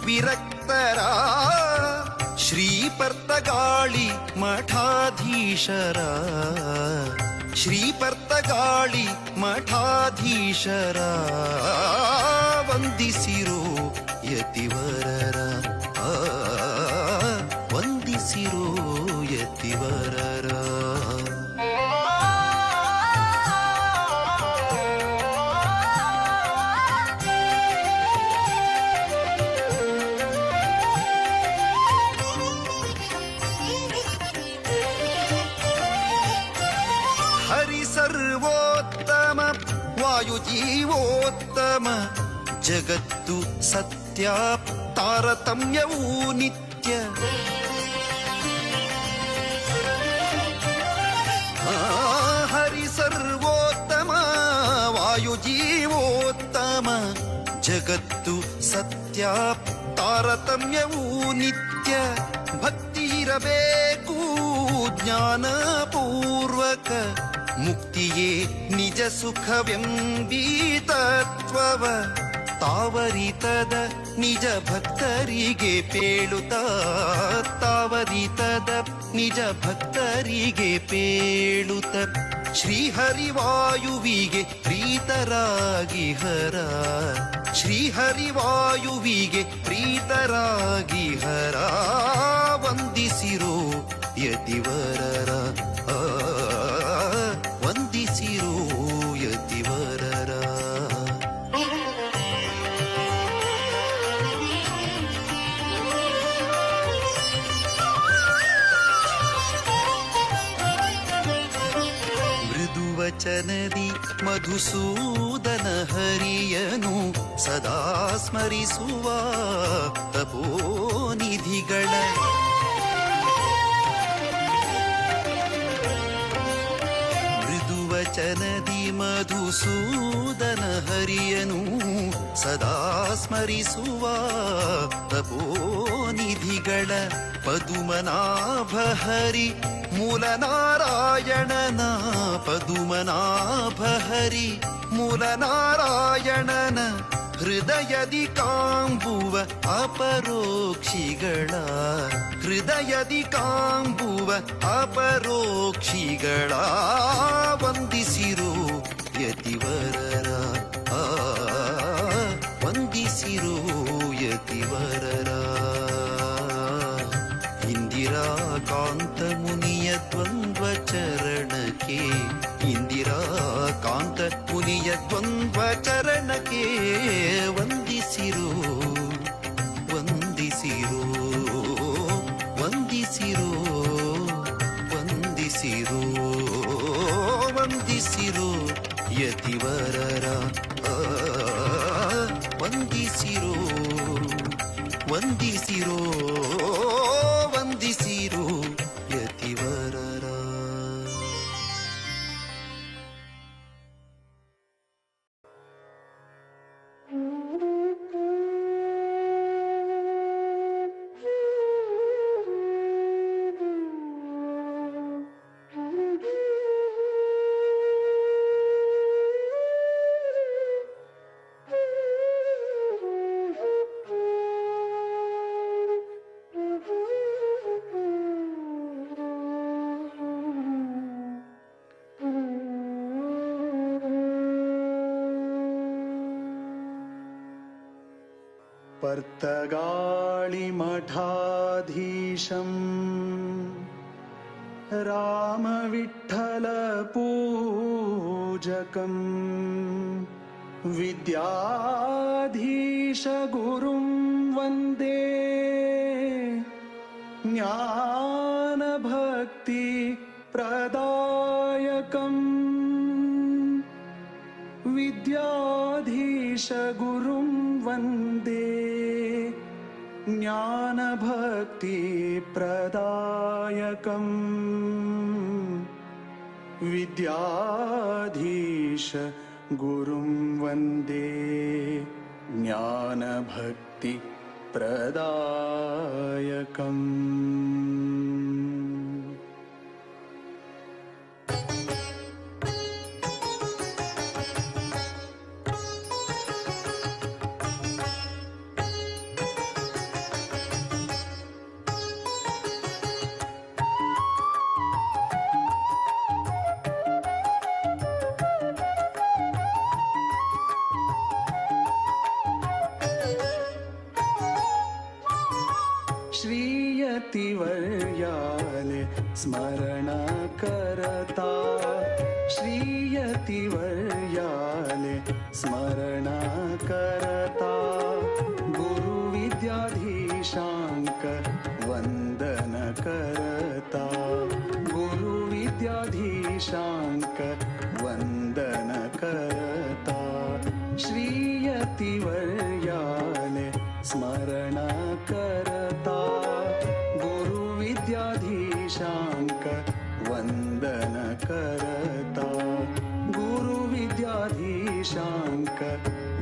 ವಿರಕ್ತರ, ಶ್ರೀ ಪರ್ತಗಾಳಿ ಮಠಾಧೀಶರ, ಶ್ರೀ ಪರ್ತಗಾಳಿ ಮಠಾಧೀಶರ, ವಂದಿಸಿರೋ ಯತಿವರರ, ವಂದಿಸಿರೋ ಯತಿವರರ. ಸರ್ವೋತ್ತಮ ವಾಯುಜೀವೋತ್ತಮ ಜಗತ್ತು ಸತ್ಯ ತಾರತಮ್ಯವೂ ನಿತ್ಯ, ಹರಿ ಸರ್ವೋತ್ತಮ ವಾಯುಜೀವೋತ್ತಮ ಜಗತ್ತು ಸತ್ಯ ತಾರತಮ್ಯವೂ ನಿತ್ಯ, ಭಕ್ತಿ ಇರಬೇಕು ಜ್ಞಾನಪೂರ್ವಕ ಮುಕ್ತಿಯೇ ನಿಜ ಸುಖವೆಂಬೀ ತತ್ವವ ತಾವರಿತದ ನಿಜ ಭಕ್ತರಿಗೆ ಪೇಳುತ್ತ, ತಾವರಿತದ ನಿಜ ಭಕ್ತರಿಗೆ ಪೇಳುತ್ತ, ಶ್ರೀಹರಿವಾಯುವಿಗೆ ಪ್ರೀತರಾಗಿ ಹರ, ಶ್ರೀಹರಿವಾಯುವಿಗೆ ಪ್ರೀತರಾಗಿ ಹರ, ವಂದಿಸಿರೋ ಯತಿವರರ, ವಂದಿಸಿರೋ ಯತಿವರರ. ಮೃದುವಚನದಿ ಮಧುಸೂದನ ಹರಿಯನು ಸದಾ ಸ್ಮರಿಸುವ ತಪೋನಿಧಿಗಳ, ಮೃದುವಚನದಿ ಮಧುಸೂದನ ಹರಿಯನು ಸದಾ ಸ್ಮರಿಸುವ ತಪೋನಿಧಿಗಳ, ಪದುಮನಾಭ ಹರಿ ಮೂಲನಾರಾಯಣನ, ಪದುಮನಾಭ ಹರಿ ಮೂಲನಾರಾಯಣನ ಹೃದಯದಿ ಕಾಂಬುವ ಅಪರೋಕ್ಷಿಗಳ, ಹೃದಯದಿ ಕಾಂಬುವ ಅಪರೋಕ್ಷಿಗಳ, ವಂದಿಸಿರೋ ಯತಿವರರ, ವಂದಿಸಿರೋ ಯತಿವರರ. ಇಂದಿರಾಕಾಂತ ಮುನಿಯ ದ್ವಂದ್ವ ಚರಣಕ್ಕೆ, ಇಂದಿರಾಕಾಂತ ಮುನಿಯ ದ್ವಂದ್ವ ವಂದಿಸಿರೋ ವಂದಿಸಿರೋ ಯತಿವರರ. पर्तगाळि मठाधीशं रामविठ्ठलपूजकं विद्याधीशगुरुं वन्दे ज्ञानभक्तिप्रदायकम् विद्याधीशगुरुं वन्दे ज्ञानभक्तिप्रदायकम् विद्याधीश गुरुं वन्दे ज्ञानभक्तिप्रदायकम्। श्रीयतिवर्याले स्मरण करता श्रीयतिवर्याले स्मरण करता गुरुविद्याधीशांक वंदन करता गुरुविद्याधीशांक वंदन करता श्रीयतिवर्याले स्मरण करता गुरुविद्याधीशांक वंदन करता गुरुविद्याधीशांक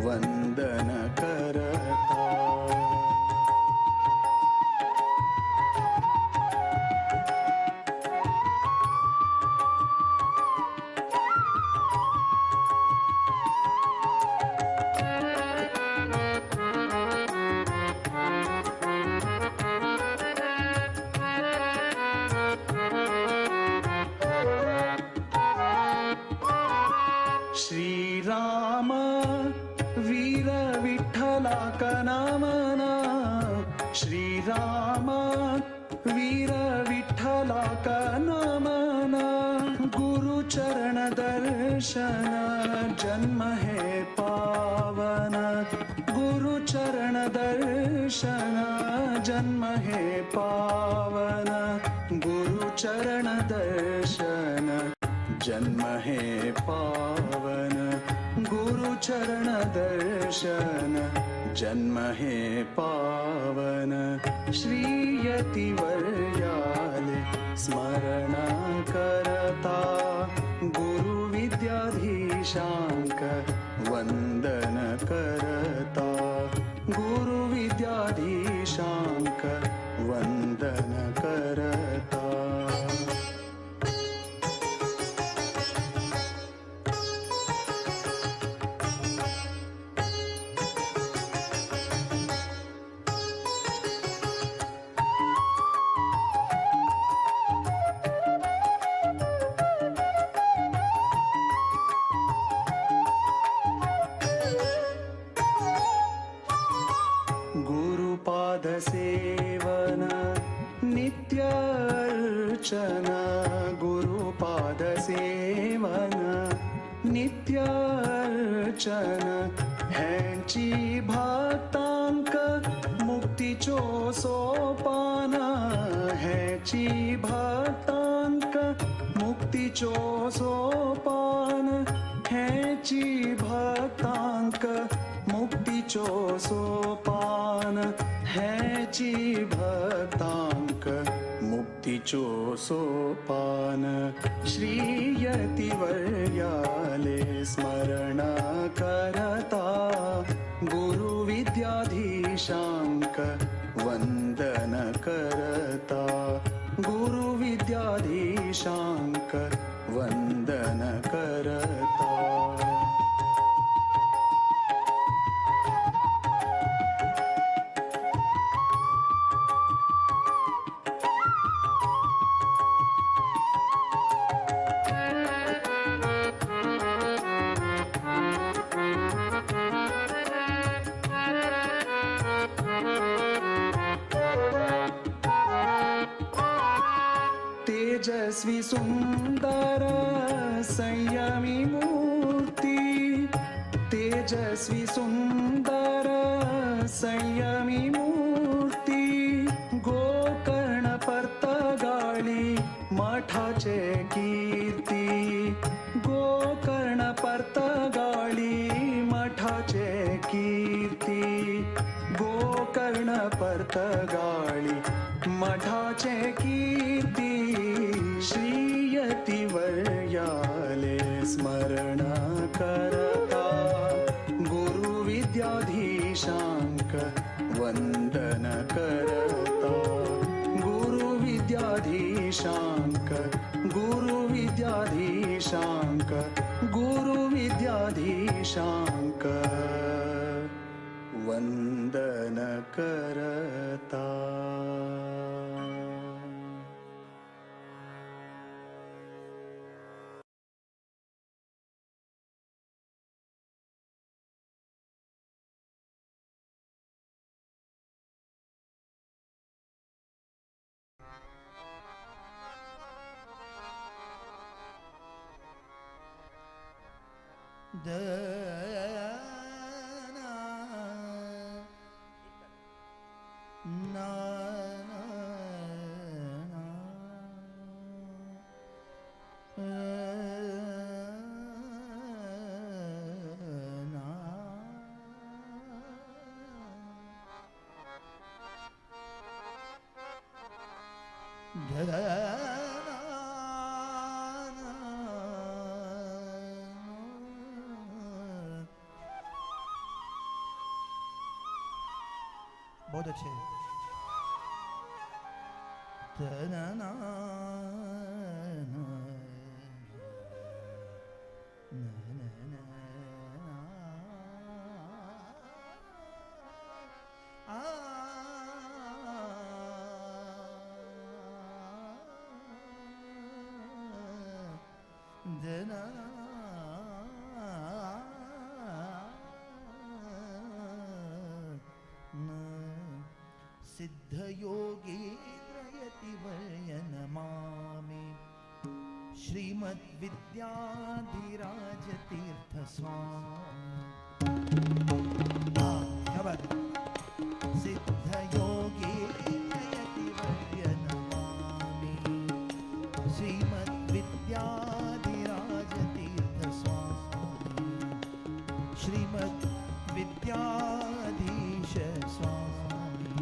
वंदन करता। श्रीराम वीर विठ्ठला कनामना श्रीराम वीर विठ्ठला कनामना गुरुचरण दर्शन जन्म है पावन गुरुचरण दर्शन जन्म है पावन गुरुचरण दर्शन जन्म है पावन गुरुचरण दर्शन जन्म है पावन श्रीयतिवर्याले स्मरण करता गुरुविद्याधीशांक वंदन करता गुरुविद्याधीशांक वंदन करता। गुरुपाद सेवन नित्य अर्चना गुरुपाद सेवन नित्य अर्चना ह्यांची भक्तांक मुक्तीचो सोपान ह्यांची भक्तांक मुक्तीचो सोपान ह्यांची भक्तांक मुक्तीचो सोपान हेची भक्तांक मुक्तीचो सोपान श्री यतिवर्याले स्मरण करता गुरु विद्याधीशांक वंदन करता गुरु विद्याधीशांक वंदन करता। तेजस्वी सुंदर संयमी मूर्ति तेजस्वी सुंदर संयमी मूर्ति गोकर्ण पर्तगाळी मठाचे कीर्ती गोकर्ण पर्तगाळी मठाचे कीर्ती गोकर्ण पर्तगाळी मठाचे कीर्ती श्री यतिवर्याले स्मरण करता गुरु विद्याधीशांक वंदन करता गुरु विद्याधीशांक गुरु विद्याधीशांक गुरु विद्याधीशांक वंदन करता। बहुत अच्छे। सिद्धयोगीन्द्रयतिवर्यनमामि श्रीमद्विद्याधिराजतीर्थस्वामी। क्या बात। सिद्धयोगीन्द्रयतिवर्यनमामि श्रीमद्विद्याधिराजतीर्थस्वामी श्रीमद्विद्याधीश स्वामी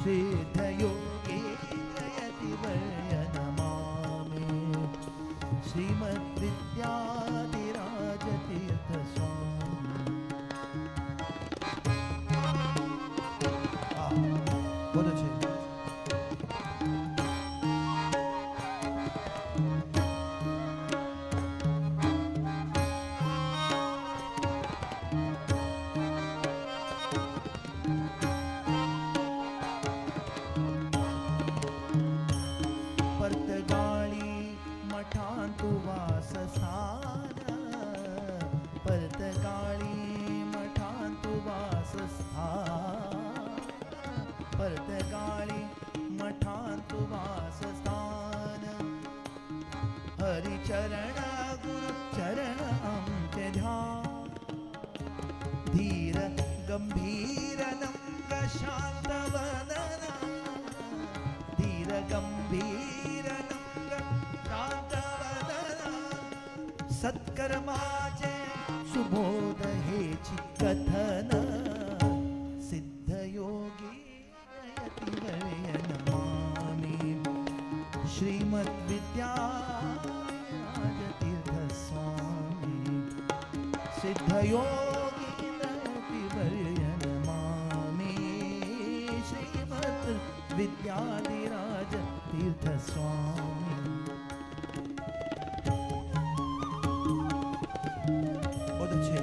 सिद्धयोगीन्द्रयतिवर्यनमामि श्रीमद्विद्याधिराजतीर्थस्वामी। बहुत अच्छे। पर्तगाळी मठांतु वासस्थान पर्तगाळी मठांतु वासस्थान पर्तगाळी मठांतु वासस्थान हरिचरण गुरु चरण आमचे ध्यान धीर गंभीर नम्र शांत वदना धीर गंभीर नम्र शांत वदना सत्कर्माचे सुबोध हेची कथन। श्रीमद् विद्याधिराज तीर्थ स्वामी सिद्धयोगी नमामि श्रीमद् विद्याधिराज तीर्थ स्वामी। बहुत अच्छे।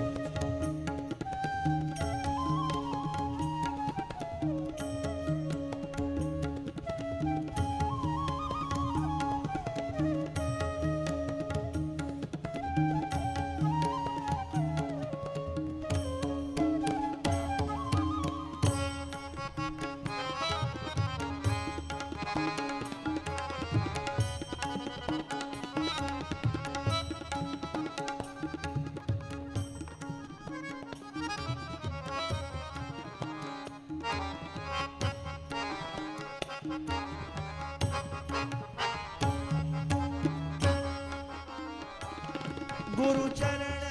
गुरु चरण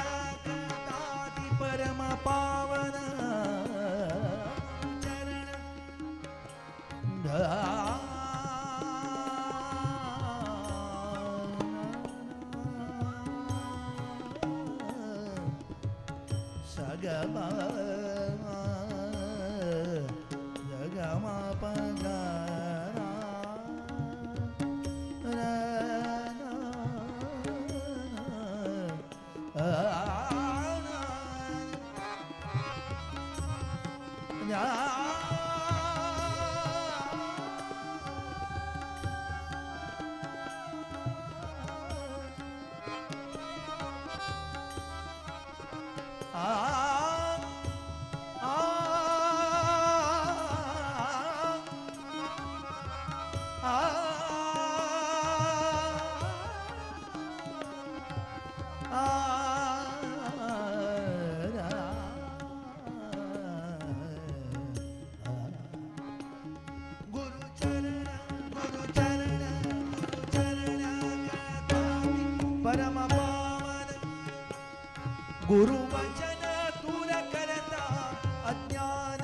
कृतादि परम पावन चरण सगम जगम पगा गुरु वचन दूर करता अज्ञान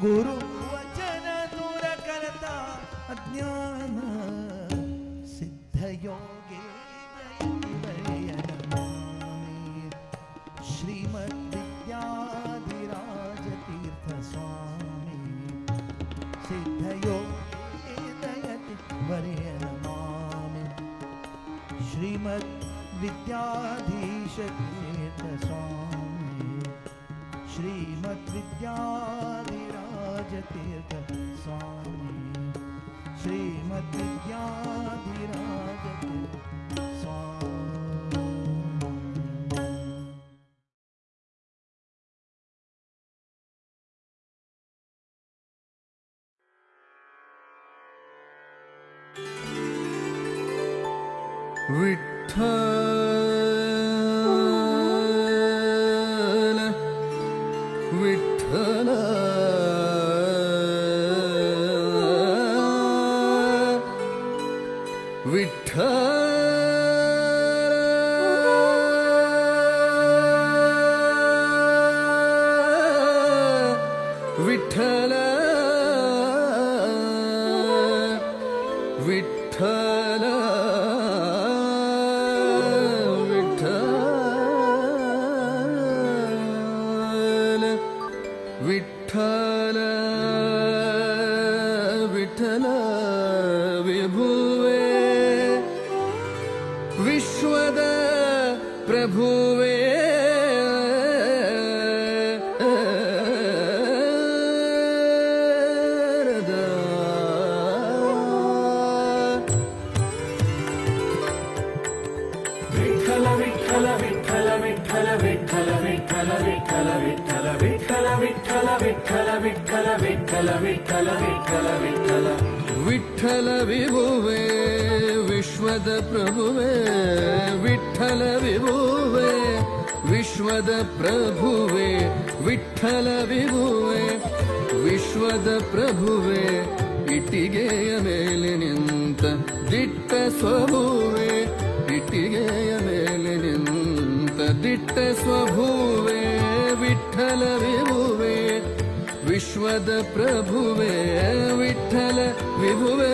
गुरु वचन दूर करता अज्ञान सिद्ध योगे श्रीमद् विद्याधिराज तीर्थ स्वामी सिद्ध योगे दयति वर्य नमामि श्रीमद् विद्याधीश तीर्थ स्वामी श्रीमद् विद्याधिराज तीर्थ स्वामी श्रीमद् विद्याधिराज तीर्थ स्वामी। विठ्ठल विठ्ठल विठ्ठल विठ्ठल विठ्ठल विठ्ठल विठ्ठल विभुवे विश्वद प्रभुवे विठ्ठल विठ्ठल विठ्ठल विठ्ठल विठ्ठल विठ्ठल विठ्ठल विठ्ठल विठ्ठल विठ्ठल विठ्ठल विठ्ठल विठ्ठल विठ्ठल विठ्ठल विठ्ठल विठ्ठल विभुवे विश्वद प्रभुवे विठ्ठल विभुवे विश्वद प्रभुवे विठ्ठल विभुवे विश्वद प्रभुवे ಇಟ್ಟಿಗೆಯ ಮೇಲೆ ನಿಂತ ದಿಟ್ಟ ಸ್ವಭುವೆ ಇಟ್ಟಿಗೆಯ ಮೇಲೆ ನಿಂತ ದಿಟ್ಟ ಸ್ವಭುವೆ ವಿಠ್ಠಲ ವಿಭುವೆ ವಿಶ್ವದ ಪ್ರಭುವೆ ವಿಠ್ಠಲ ವಿಭುವೆ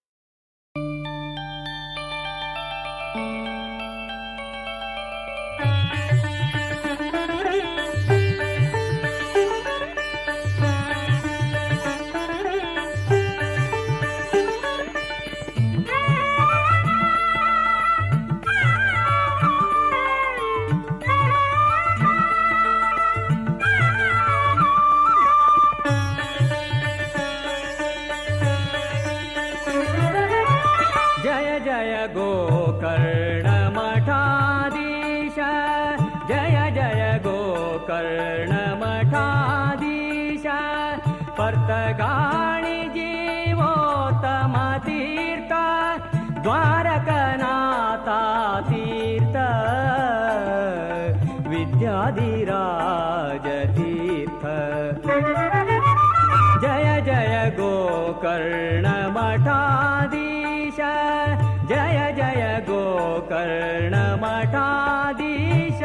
पर्तगाणी जीवोत्तम तीर्थ द्वारकनाथा तीर्थ विद्याधिराज तीर्थ। जय जय गोकर्ण मठाधीश जय जय गोकर्ण मठाधीश।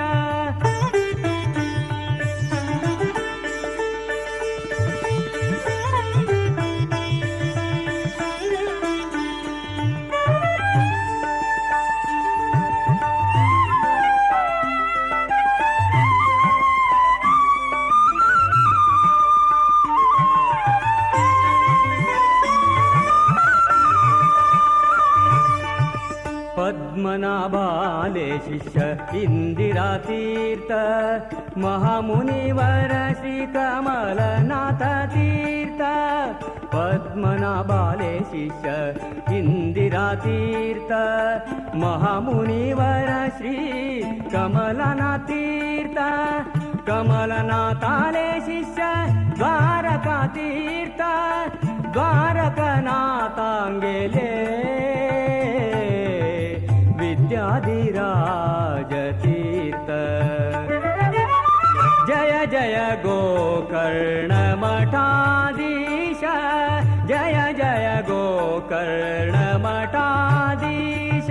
पद्मनाभाले शिष्य इंदिरा तीर्थ महामुनिवर श्री कमलनाथ तीर्थ। पद्मनाभाले शिष्य इंदिरा तीर्थ महामुनिवर श्री कमलनाथ तीर्थ। कमलनाथाले शिष्य द्वारका तीर्थ द्वारकनाथांगेले विद्याधिराज तीर्थ। जय जय गोकर्ण मठाधीश जय जय गोकर्ण मठाधीश।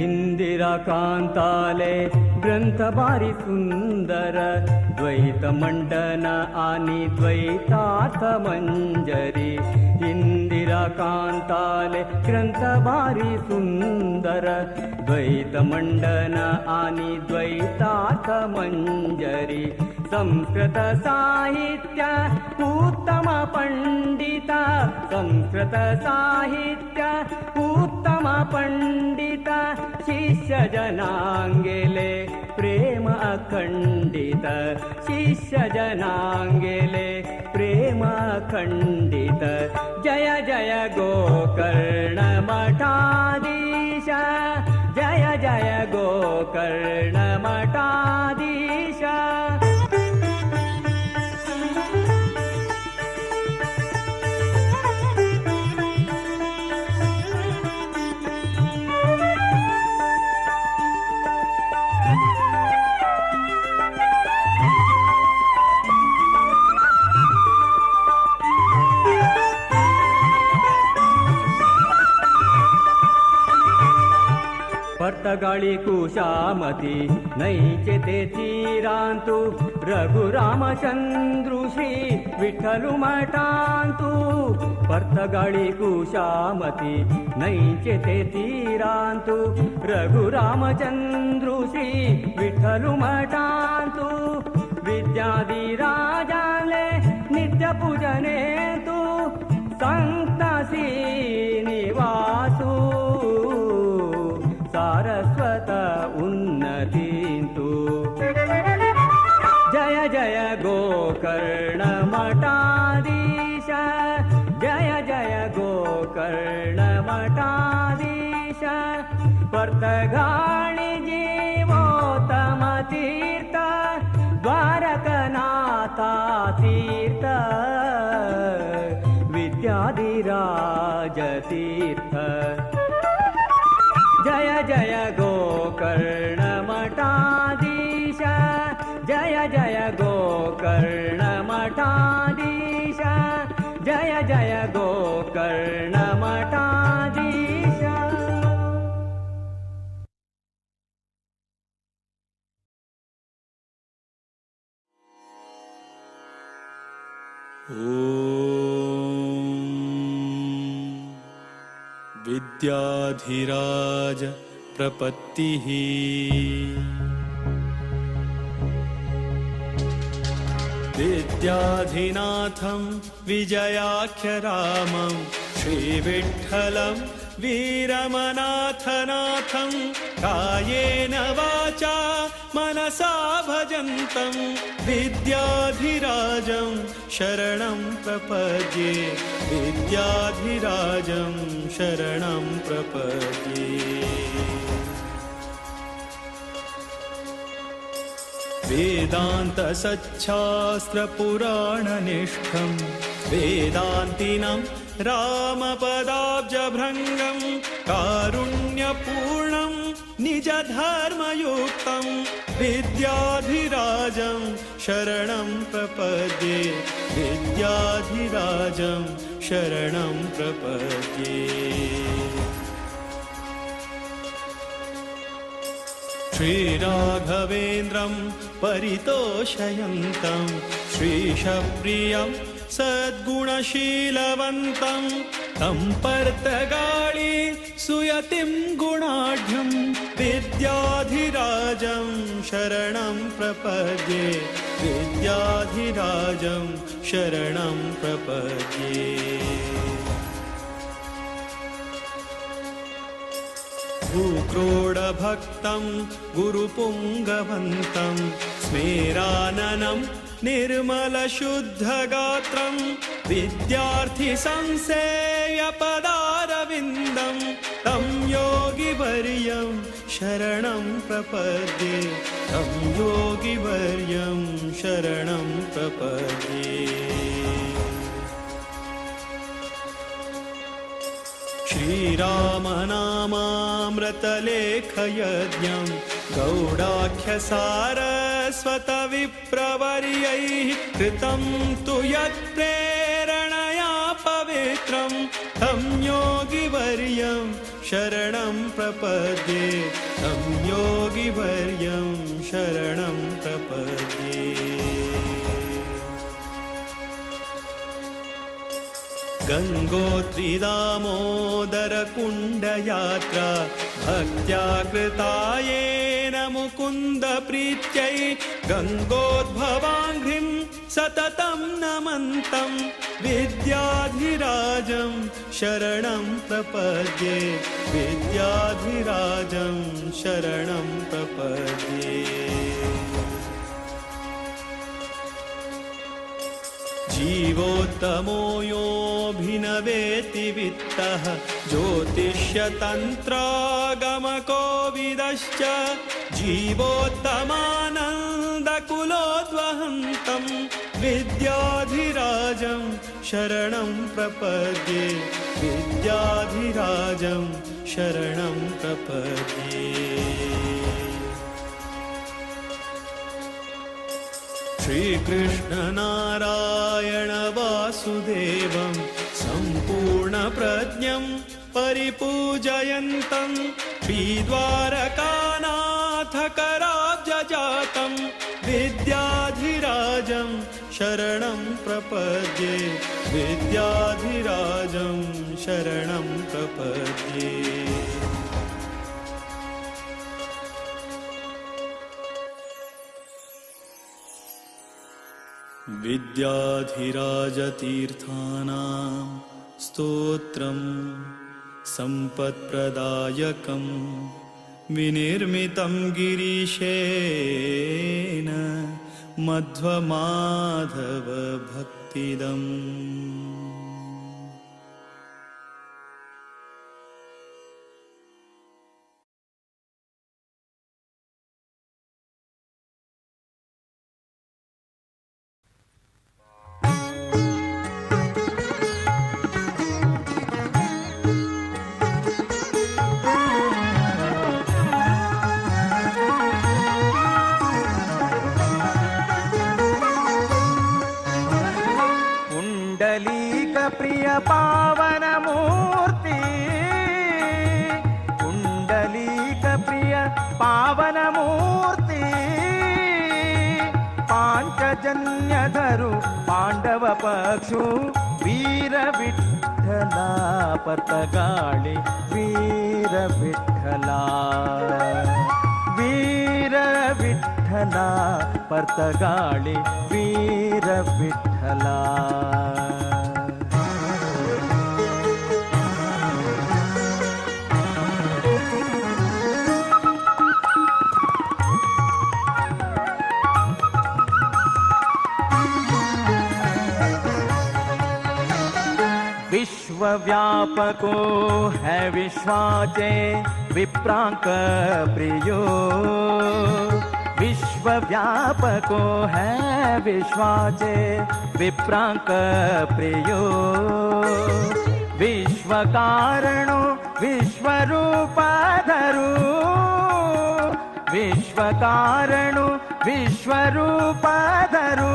इंदिरा कांताले ग्रंथ भारी सुंदर द्वैत मंडन आणि द्वैतार्थ मंजरी। इंदिरा कांताले ग्रंथ भारी सुंदर द्वैत मंडन आणि द्वैतार्थ मंजरी। संस्कृत साहित्य उत्तम पंडित संस्कृत साहित्य उत्तम पंडित शिष्य जनांगेले प्रेम अखंडित शिष्य जनांगेले प्रेम अखंडित। जय जय गोकर्ण मठाधीश जय जय गोकर्ण मठाधीश। पर्तगाळी कुशामती नैचे ते तीरांतु रघुरामचंद्रु श्री विठ्ठलु मठांतु। पर्तगाळी कुशामती नैचे ते तीरांतु रघुरामचंद्रु श्री विठ्ठलु मठांतु। विद्याधिराजाले नित्य पूजनेतु संत श्रीनिवासु सारस्वत उन्नतींतु। जय जय गोकर्ण मठाधीश जय जय गोकर्ण मठाधीश। पर्तगाणी जीवोत्तम तीर्थ द्वारकनाथा तीर्थ विद्याधिराज तीर्थ। जय जय गोकर्ण मठाधीश जय जय गोकर्ण मठाधीश जय जय गोकर्ण मठाधीश। ॐ विद्याधिराज प्रपत्तिः विद्याधिराज विद्याधिनाथं विजयाख्यरामं श्रीविठ्ठलं वीरमनाथनाथं कायेन वाचा मनसा भजन्तं विद्याधिराजं शरणं प्रपद्ये विद्याधिराजं शरणं प्रपद्ये। वेदान्तसच्छास्त्रपुराणनिष्ठं वेदान्तिनं रामपदाब्जभृङ्गं कारुण्यपूर्णं निजधर्मयुक्तं विद्याधिराजं शरणं प्रपद्ये विद्याधिराजं शरणं प्रपद्ये। श्रीराघवेन्द्रं परितोषयन्तं श्रीशप्रियं सद्गुणशीलवन्तं तं पर्तगाळि सुयतिं गुणाढ्यं विद्याधिराजं शरणं प्रपद्ये विद्याधिराजं शरणं प्रपद्ये। भूक्रोडभक्तं गुरुपुङ्गवन्तं स्मेराननं निर्मलशुद्धगात्रं विद्यार्थिसंसेयपदारविन्दं तं योगिवर्यं शरणं प्रपद्ये तं योगिवर्यं शरणं प्रपद्ये। श्रीरामनामामृतलेखयज्ञं गौडाख्यसारस्वतविप्रवर्यैः कृतं तु यत्प्रेरणया पवित्रं तं योगिवर्यं शरणं प्रपद्ये तं योगिवर्यं शरणं प्रपद्ये। गंगोत्रिदामोदरकुण्डयात्रा भक्त्या कृता येन मुकुन्दप्रीत्यै गंगोद्भवाङ्घ्रिं सततं नमन्तं विद्याधिराजं शरणं प्रपद्ये विद्याधिराजं शरणं प्रपद्ये। जीवोत्तमो योऽभिनवेति वित्तः ज्योतिष्यतन्त्रागमकोविदश्च जीवोत्तमानन्दकुलोद्वहन्तं विद्याधिराजं शरणं प्रपद्ये विद्याधिराजं शरणं प्रपद्ये। श्रीकृष्णनारायण वासुदेवं सम्पूर्णप्रज्ञं परिपूजयन्तं श्रीद्वारकानाथकराब्जजातं विद्याधिराजं शरणं प्रपद्ये विद्याधिराजं शरणं प्रपद्ये। विद्याधिराजतीर्थानां स्तोत्रं सम्पत्प्रदायकं विनिर्मितं गिरीशेन मध्वमाधवभक्तिदम्। प्रिय पावन मूर्ति पुंडलीक प्रिय पावन मूर्ति पांचजन्यधरु पांडव पक्षु वीर विठ्ठला पर्तगाळि वीर विठ्ठला वीर विठ्ठला पर्तगाळि वीर वीर विठ्ठला. विश्वव्यापको है विश्वाचे विप्रांक प्रियो. विश्वव्यापको है विश्वाचे विप्रांक प्रियो. विश्वकारणो विश्वरूपाधरू. विश्वकारणो विश्वरूपाधरू.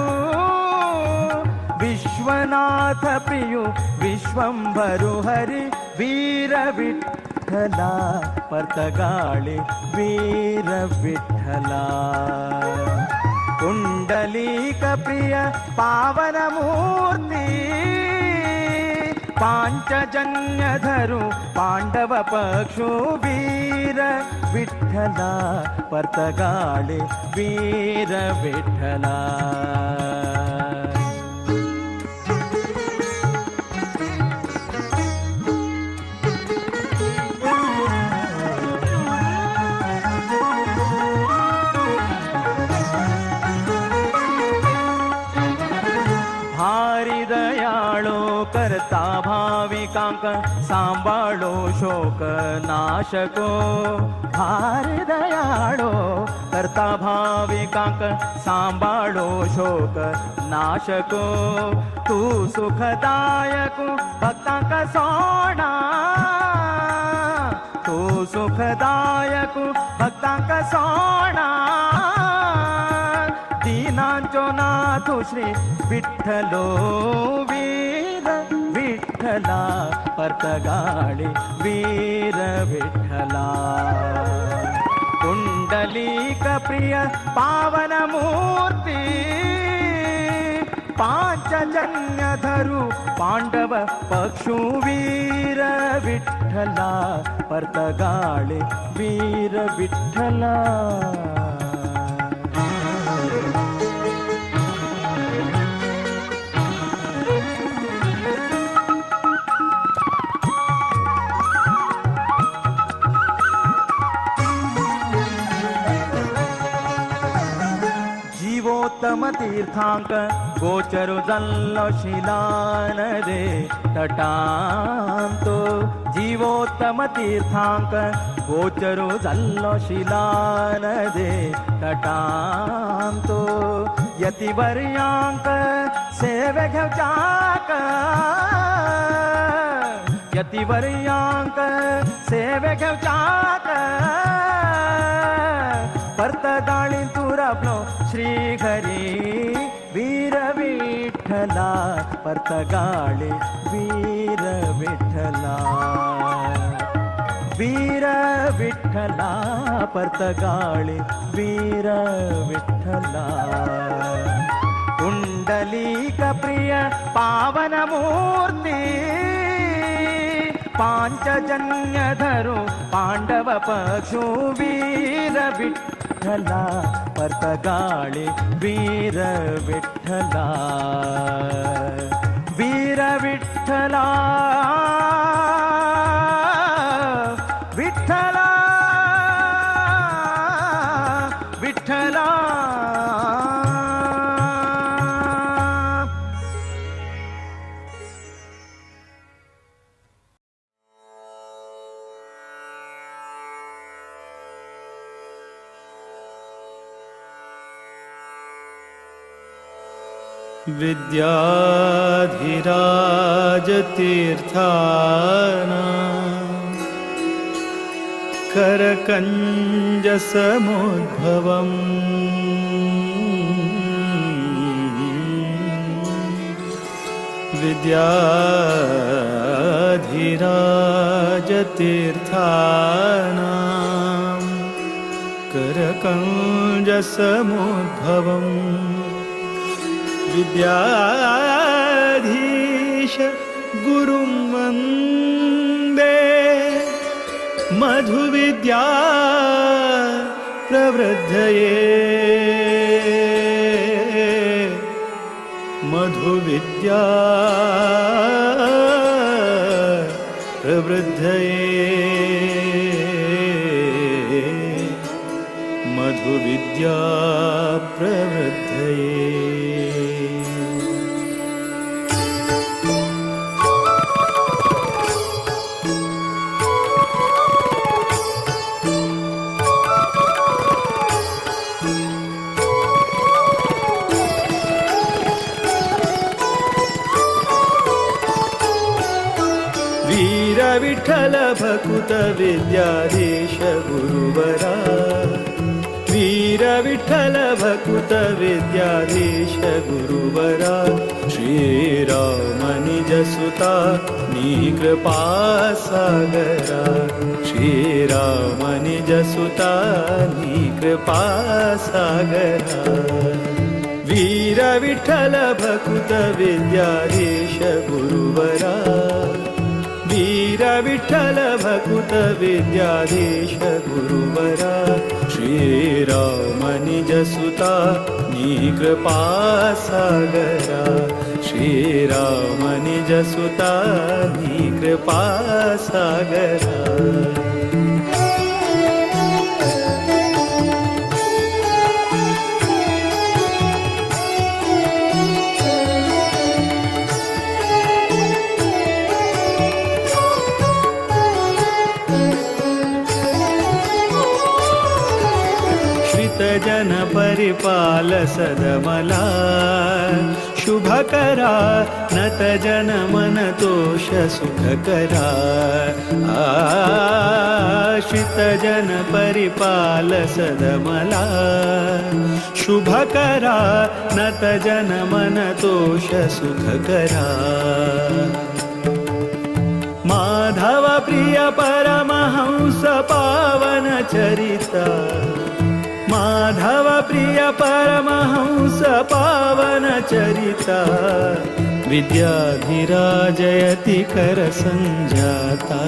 विश्वनाथ प्रियो विश्वंभरु हरि वीर विठ्ठला पर्तगाळे वीर विठ्ठला. कुंडलीक प्रिय पावन मूर्ती पांचजन्य धरू पांडव पक्षु वीर विठ्ठला पर्तगाळे वीर विठ्ठला. करता भाविकांक सांभाळो शोक नाशको. भारी दयाळो करता भाविकांक सांभाळो शोक नाशको. तू सुखदायक भक्तांक सोणा. तू सुखदायक भक्तांक सोणा. दीनांचो नाथ श्री विठ्ठलो वीर विठ्ठला पर्तगाळे वीर विठ्ठला. कुंडलीक प्रिय पावन मूर्ती पांचजन्य धरू पांडव पक्षु वीर विठ्ठला पर्तगाळे वीर विठ्ठला. जीवोत्तम तीर्थांक गोचरु जल्लो शिलानदे तटांतो. जीवोत्तम तीर्थांक गोचरु जल्लो शिलानदे तटांतो. यतिवर्यांक सेवे घेवचाक. यतिवर्यांक सेवे घेवचाक. पर्तगाळी तुरापलो श्री हरी वीर विठ्ठला पर्तगाळे वीर विठ्ठला. वीर विठ्ठला पर्तगाळे वीर विठ्ठला. कुंडलीक प्रिय पावन मूर्ती पांचजन्य धरू पांडव पक्षु वीर विठ्ठला पर्तगाळे वीर विठ्ठला. वीर विठ्ठला विठ्ठला विठ्ठला. विद्याधिराजतीर्थाना करकञ्जसमुद्भवम् विद्याधिराजतीर्थाना करकञ्जसमुद्भवम् विद्याधीश गुरुं वन्दे मधुविद्या प्रवृद्धये। मधुविद्या प्रवृद्धये मधुविद्या प्रवृद्धये। विठ्ठल भकुत विद्याधीश गुरुवरा वीर विठ्ठल भकुत विद्याधीश गुरुवरा श्रीराम निज सुता नी कृपा सागरा श्रीराम निज सुता नी कृपा सागरा वीर विठ्ठल भकुत विद्याधीश गुरुवरा वीर विठ्ठल भकुत विद्याधीश गुरुवरा श्रीराम निज सुता नी कृपा सागरा श्रीराम निज सुता नी कृपा सागरा। जन परिपाल सदमला शुभकरा नत जन मन तोष सुखकरा आश्रित जन परिपाल सदमला शुभकरा नत जन मन तोष सुखकरा माधव प्रिय परमहंस पावन चरिता माधव प्रिय परमहंस पावन चरिता विद्याधिराजयति कर संजाता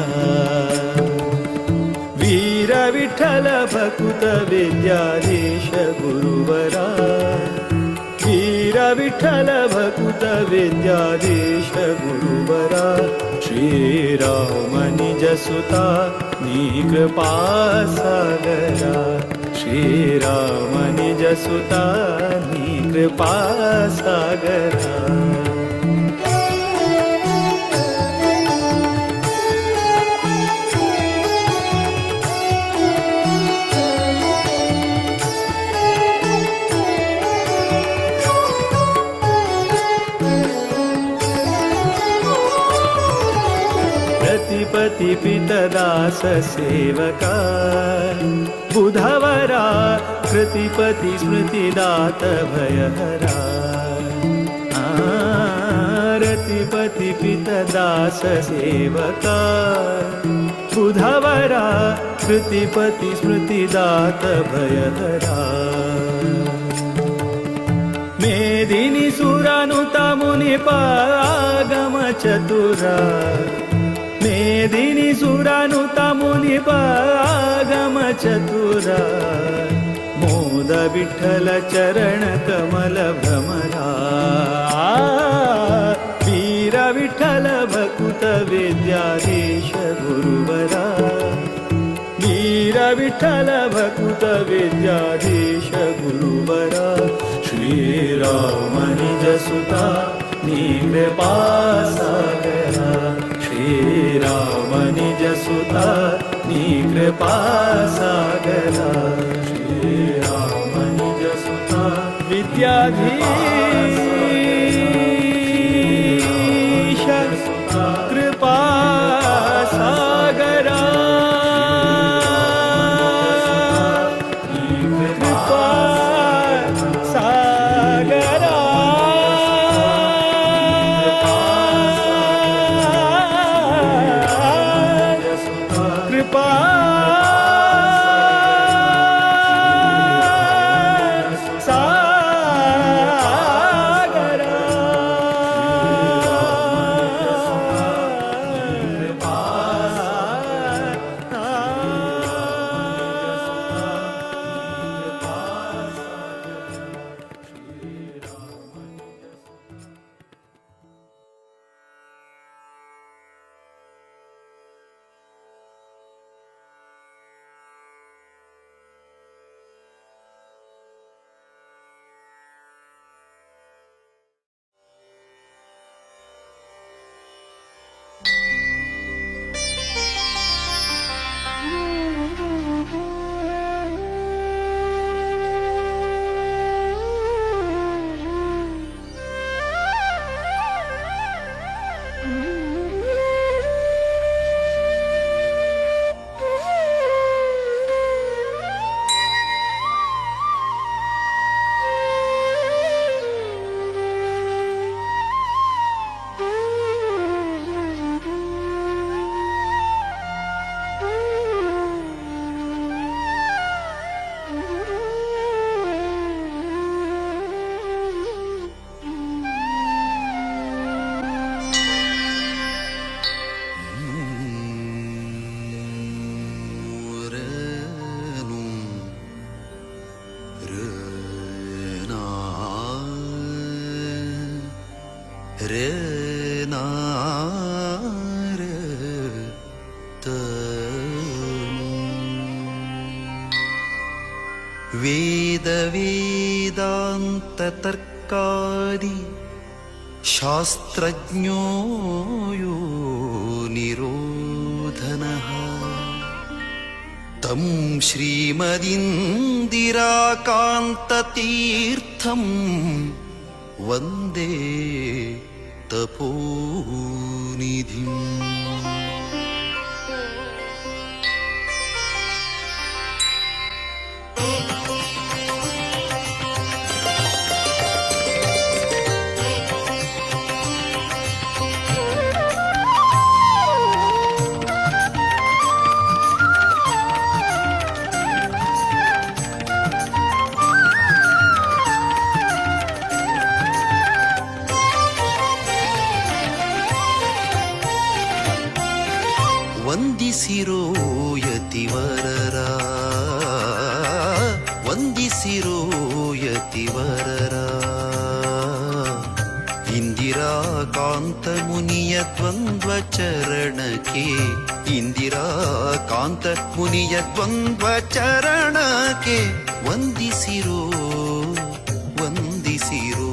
वीर विठ्ठल भकुत विद्याधीश गुरुवरा वीर विठ्ठल भकुत विद्याधीश गुरुवरा श्रीराम निज सुता नी कृपा सागरा श्रीराम निज सुता नी कृपा सागरा। पति पितदास सेवका बुधवरा कृतिपति स्मृतिदात भयहरा रतिपति पितदास सेवका बुधवरा कृतिपति स्मृतिदात भयहरा मेदिनी सुरानुता मुनिपागम चतुरा मेदिनी सुरानुता मुनिपागम चतुरा मोद विठ्ठल चरण कमल भ्रमरा वीर विठ्ठल भकुत विद्याधीश गुरुवरा वीर विठ्ठल भकुत विद्याधीश गुरुवरा श्रीराम निज सुता नी कृपा सागरा श्रीराम निज सुता नी कृपा सागरा श्रीराम निज सुता विद्याधीश कृपा सागरा कृपा सागरा। कृपा सागरा। ವೇದ ವೇದಾಂತ ತರ್ಕಾದಿ ಶಾಸ್ತ್ರಜ್ಞೋ ಯೋ ನಿರೋಧನಃ ತಂ ಶ್ರೀಮದಿಂದಿರಾಕಾಂತತೀರ್ಥಂ ವಂದೇ ತಪೋನಿಧಿಂ. ವಂದಿಸಿರೋ ಯತಿವರರ, ವಂದಿಸಿರೋ ಯತಿವರರ, ಇಂದಿರಾಕಾಂತ ಮುನಿಯ ದ್ವಂದ್ವ ಚರಣಕ್ಕೆ, ಇಂದಿರಾಕಾಂತ ಮುನಿಯ ದ್ವಂದ್ವ ಚರಣಕ್ಕೆ ವಂದಿಸಿರೋ, ವಂದಿಸಿರೋ,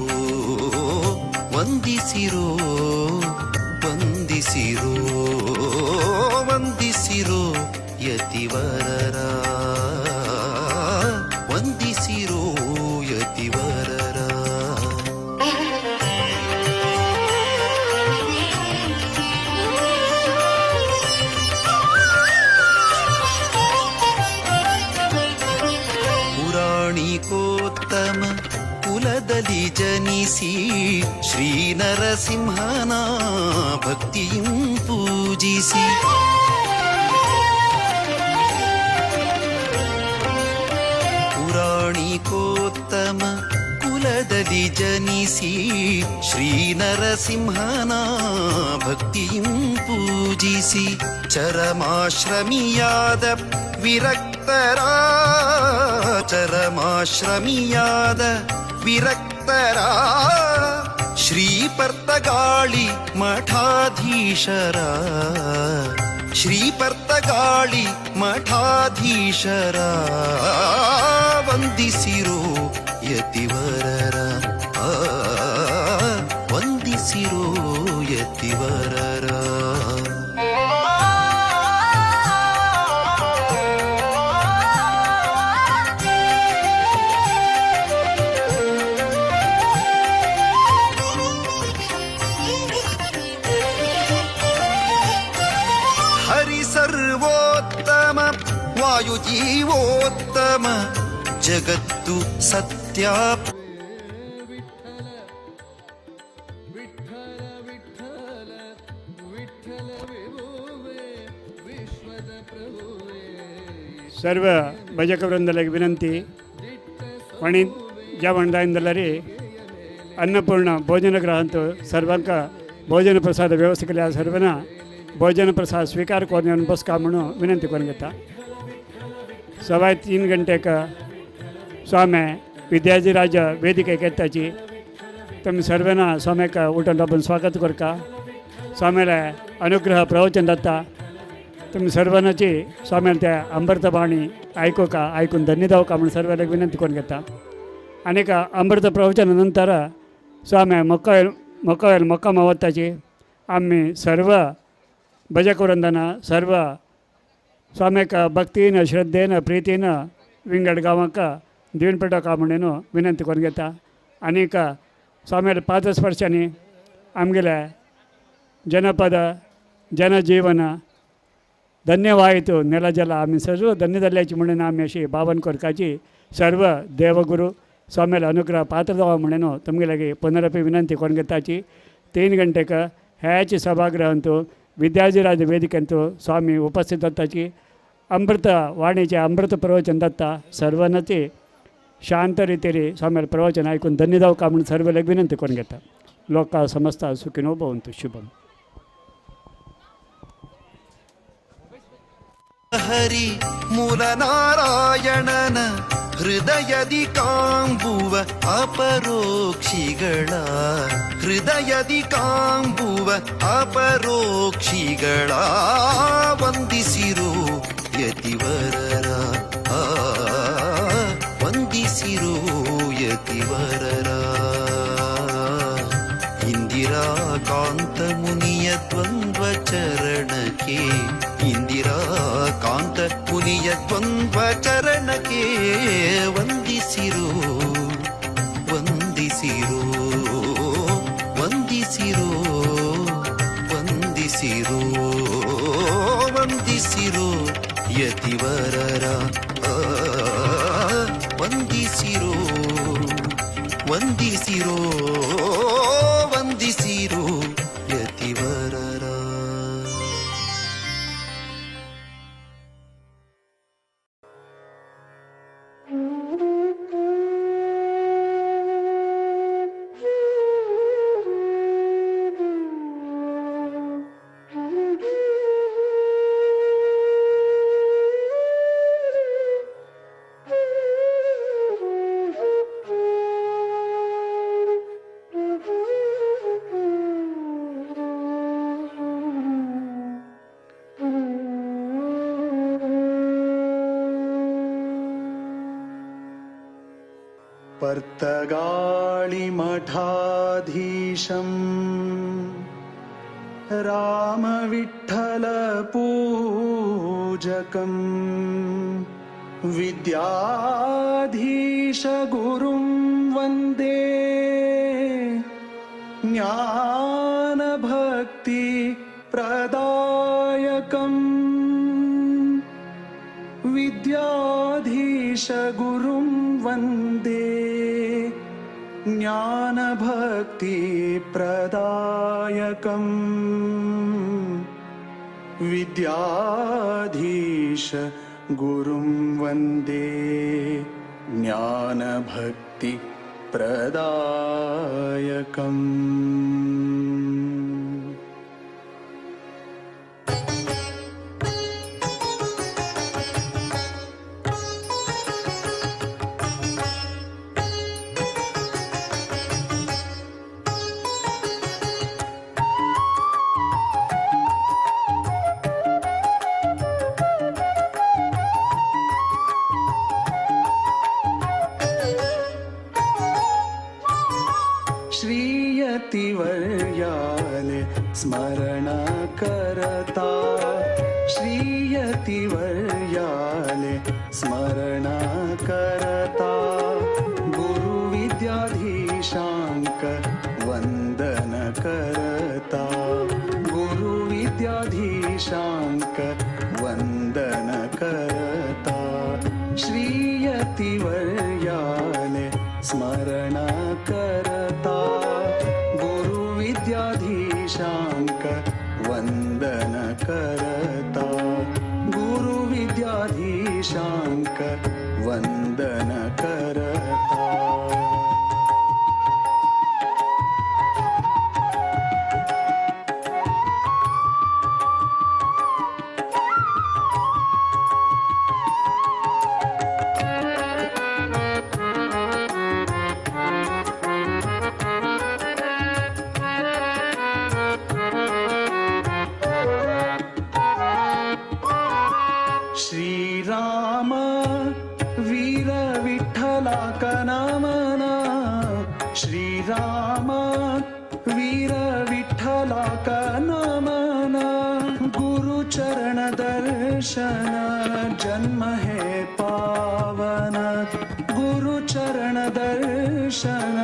ವಂದಿಸಿರೋ, ವಂದಿಸಿರೋ, ವಂದಿಸಿರೋ ಯತಿವರರ, ವಂದಿಸಿರೋ ಯತಿವರರ. ಪುರಾಣಿಕೋತ್ತಮ ಕುಲದಲ್ಲಿ ಜನಿಸಿ ಶ್ರೀ ನರಸಿಂಹನ ಭಕ್ತಿಯು ಪೂಜಿಸಿ, ಪುರಾಣಿಕೋತ್ತಮ ಕುಲದಲ್ಲಿ ಜನಿಸಿ ಶ್ರೀ ನರಸಿಂಹನ ಭಕ್ತಿಯು ಪೂಜಿಸಿ, ಚರಮಾಶ್ರಮಿಯಾದ ವಿರಕ್ತರ, ಚರಮಾಶ್ರಮಿಯಾದ ವಿರಕ್ತರ, ಶ್ರೀ ಪರ್ತಗಾಳಿ ಮಠಾಧೀಶರ, ಶ್ರೀ ಪರ್ತಗಾಳಿ ಮಠಾಧೀಶರ, ವಂದಿಸಿರೋ ಯತಿವರರ, ವಂದಿಸಿರೋ ಯತಿವರರ. ಸರ್ವೋತ್ತಮ ವಾಯುಜೀವೋತ್ತಮ ಜಗತ್ತು ಸತ್ಯ. ವಿಠಲ ವಿಠಲ ವಿಠಲ ವಿಭುವೆ ವಿಶ್ವದ ಪ್ರಭುವೆ. ಸರ್ವ ಭಜಕ ವೃಂದಲಿಗೆ ವಿನಂತಿ, ವಣಿ ಜವಣದಾಯಿಂದಲರಿ ಅನ್ನಪೂರ್ಣ ಭೋಜನ ಗ್ರಹ ಅಂತೂ ಸರ್ವಂಕ ಭೋಜನ ಪ್ರಸಾದ ವ್ಯವಸ್ಥೆ ಸರ್ವನ ಭೋಜನ ಪ್ರಸಾद स्वीकार करने बस का म्हणून विनंती करून घेता. 3:15 गंटेक स्वामी विद्याधिराज वेदिकेक येताची तुमी सर्वांना स्वाम्याक उठून राबून स्वागत करता. स्वाम्याला अनुग्रह प्रवचन जाता. तुमी सर्वांची स्वाम्याला त्या अमृतवाणी आयकूका, आयकून धन्य जावका म्हणून सर्वांना विनंती करून घेता. आनीक अमृत प्रवचना नंतर स्वामी मक्का मक्का मक्कामा वताची आमी सर्व भजक वृंदाना सर्व स्वाम्याक भक्तीन श्रद्धेन प्रीतीन विंगड गांवाक दिवन पेटोवका म्हणून विनंती करून घेता. आनीक स्वाम्याल्या पादस्पर्शांनी आमगेले जनपद जनजीवन धन्यवायतु नेलजल आमी सर्व धन्य जाल्ल्याची म्हणून आमी अशी भावन करपाची सर्व देवगुरू स्वाम्याले अनुग्रह पात्र जावा म्हणून तुमगे लागीं पुनरपी विनंती करून घेताची. 3 गंटेक ह्याच सभागृहांतु विद्याधिराज वेदिकेंतु स्वामी उपस्थित जाताची अमृत वाणीचे अमृत प्रवचन दत्ता. सर्वांना ते शांत रीतीने स्वाम्याले प्रवचन आयकून धन्य जावका म्हणून सर्व विनंती करून घेता. लोका समस्ता सुखिनो भवन्तु. शुभम. ಹರಿ ಮೂಲ ನಾರಾಯಣನ ಹೃದಯದಿ ಕಾಂಬುವ ಅಪರೋಕ್ಷಿಗಳ, ಹೃದಯದಿ ಕಾಂಬುವ ಅಪರೋಕ್ಷಿಗಳ, ವಂದಿಸಿರೋ ಯತಿವರರ, ವಂದಿಸಿರೋ. ವಂದಿಸಿರೋ ಯತಿವರರ. ಇಂದಿರಾಕಾಂತ ಮುನಿಯ ದ್ವಂದ್ವ ಚರಣಕ್ಕೆ, ಇಂದಿರಾಕಾಂತ ಮುನಿಯ ದ್ವಂದ್ವ ಚರಣಕ್ಕೆ ವಂದಿಸಿರೋ ವಂದಿಸಿರೋ ವಂದಿಸಿರೋ ವಂದಿಸಿರೋ ವಂದಿಸಿರೋ ಯತಿವರರ, ವಂದಿಸಿರೋ ವಂದಿಸಿರೋ ವಂದಿಸಿರೋ ಯತಿವರರ. पर्तगाळिमठाधीशं रामविठ्ठलपूजकं विद्याधीशगुरुं वन्दे ज्ञानभक्तिप्रदायकम् विद्याधीशगुरुं वन्दे ज्ञानभक्तिप्रदायकम् विद्याधीश गुरुं वन्दे ज्ञानभक्तिप्रदायकम्. श्रीयतिवर्याले स्मरण करता, श्रीयतिवर्याले स्मरण करता, गुरुविद्याधीशांक वंदन करता, गुरुविद्याधीशांक वंदन करता, श्रीयतिवर्याले स्मरण करता, गुरुविद्याधीशांक वंदन करता, गुरुविद्याधीशांक वंदन करता. श्रीराम वीर विठ्ठला कनमना, श्रीराम वीर विठ्ठला कनमना, गुरुचरण दर्शन जन्म है पावन, गुरुचरण दर्शन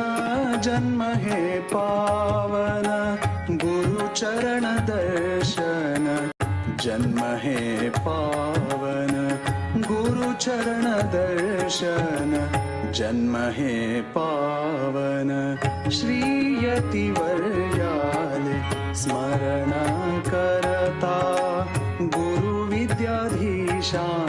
जन्म है पावन, गुरुचरण दर्शन जन्म है पावन, गुरुचरण दर्शन जन्म है पावन, श्रीयतिवर्याले स्मरण करता, गुरुविद्याधीशांक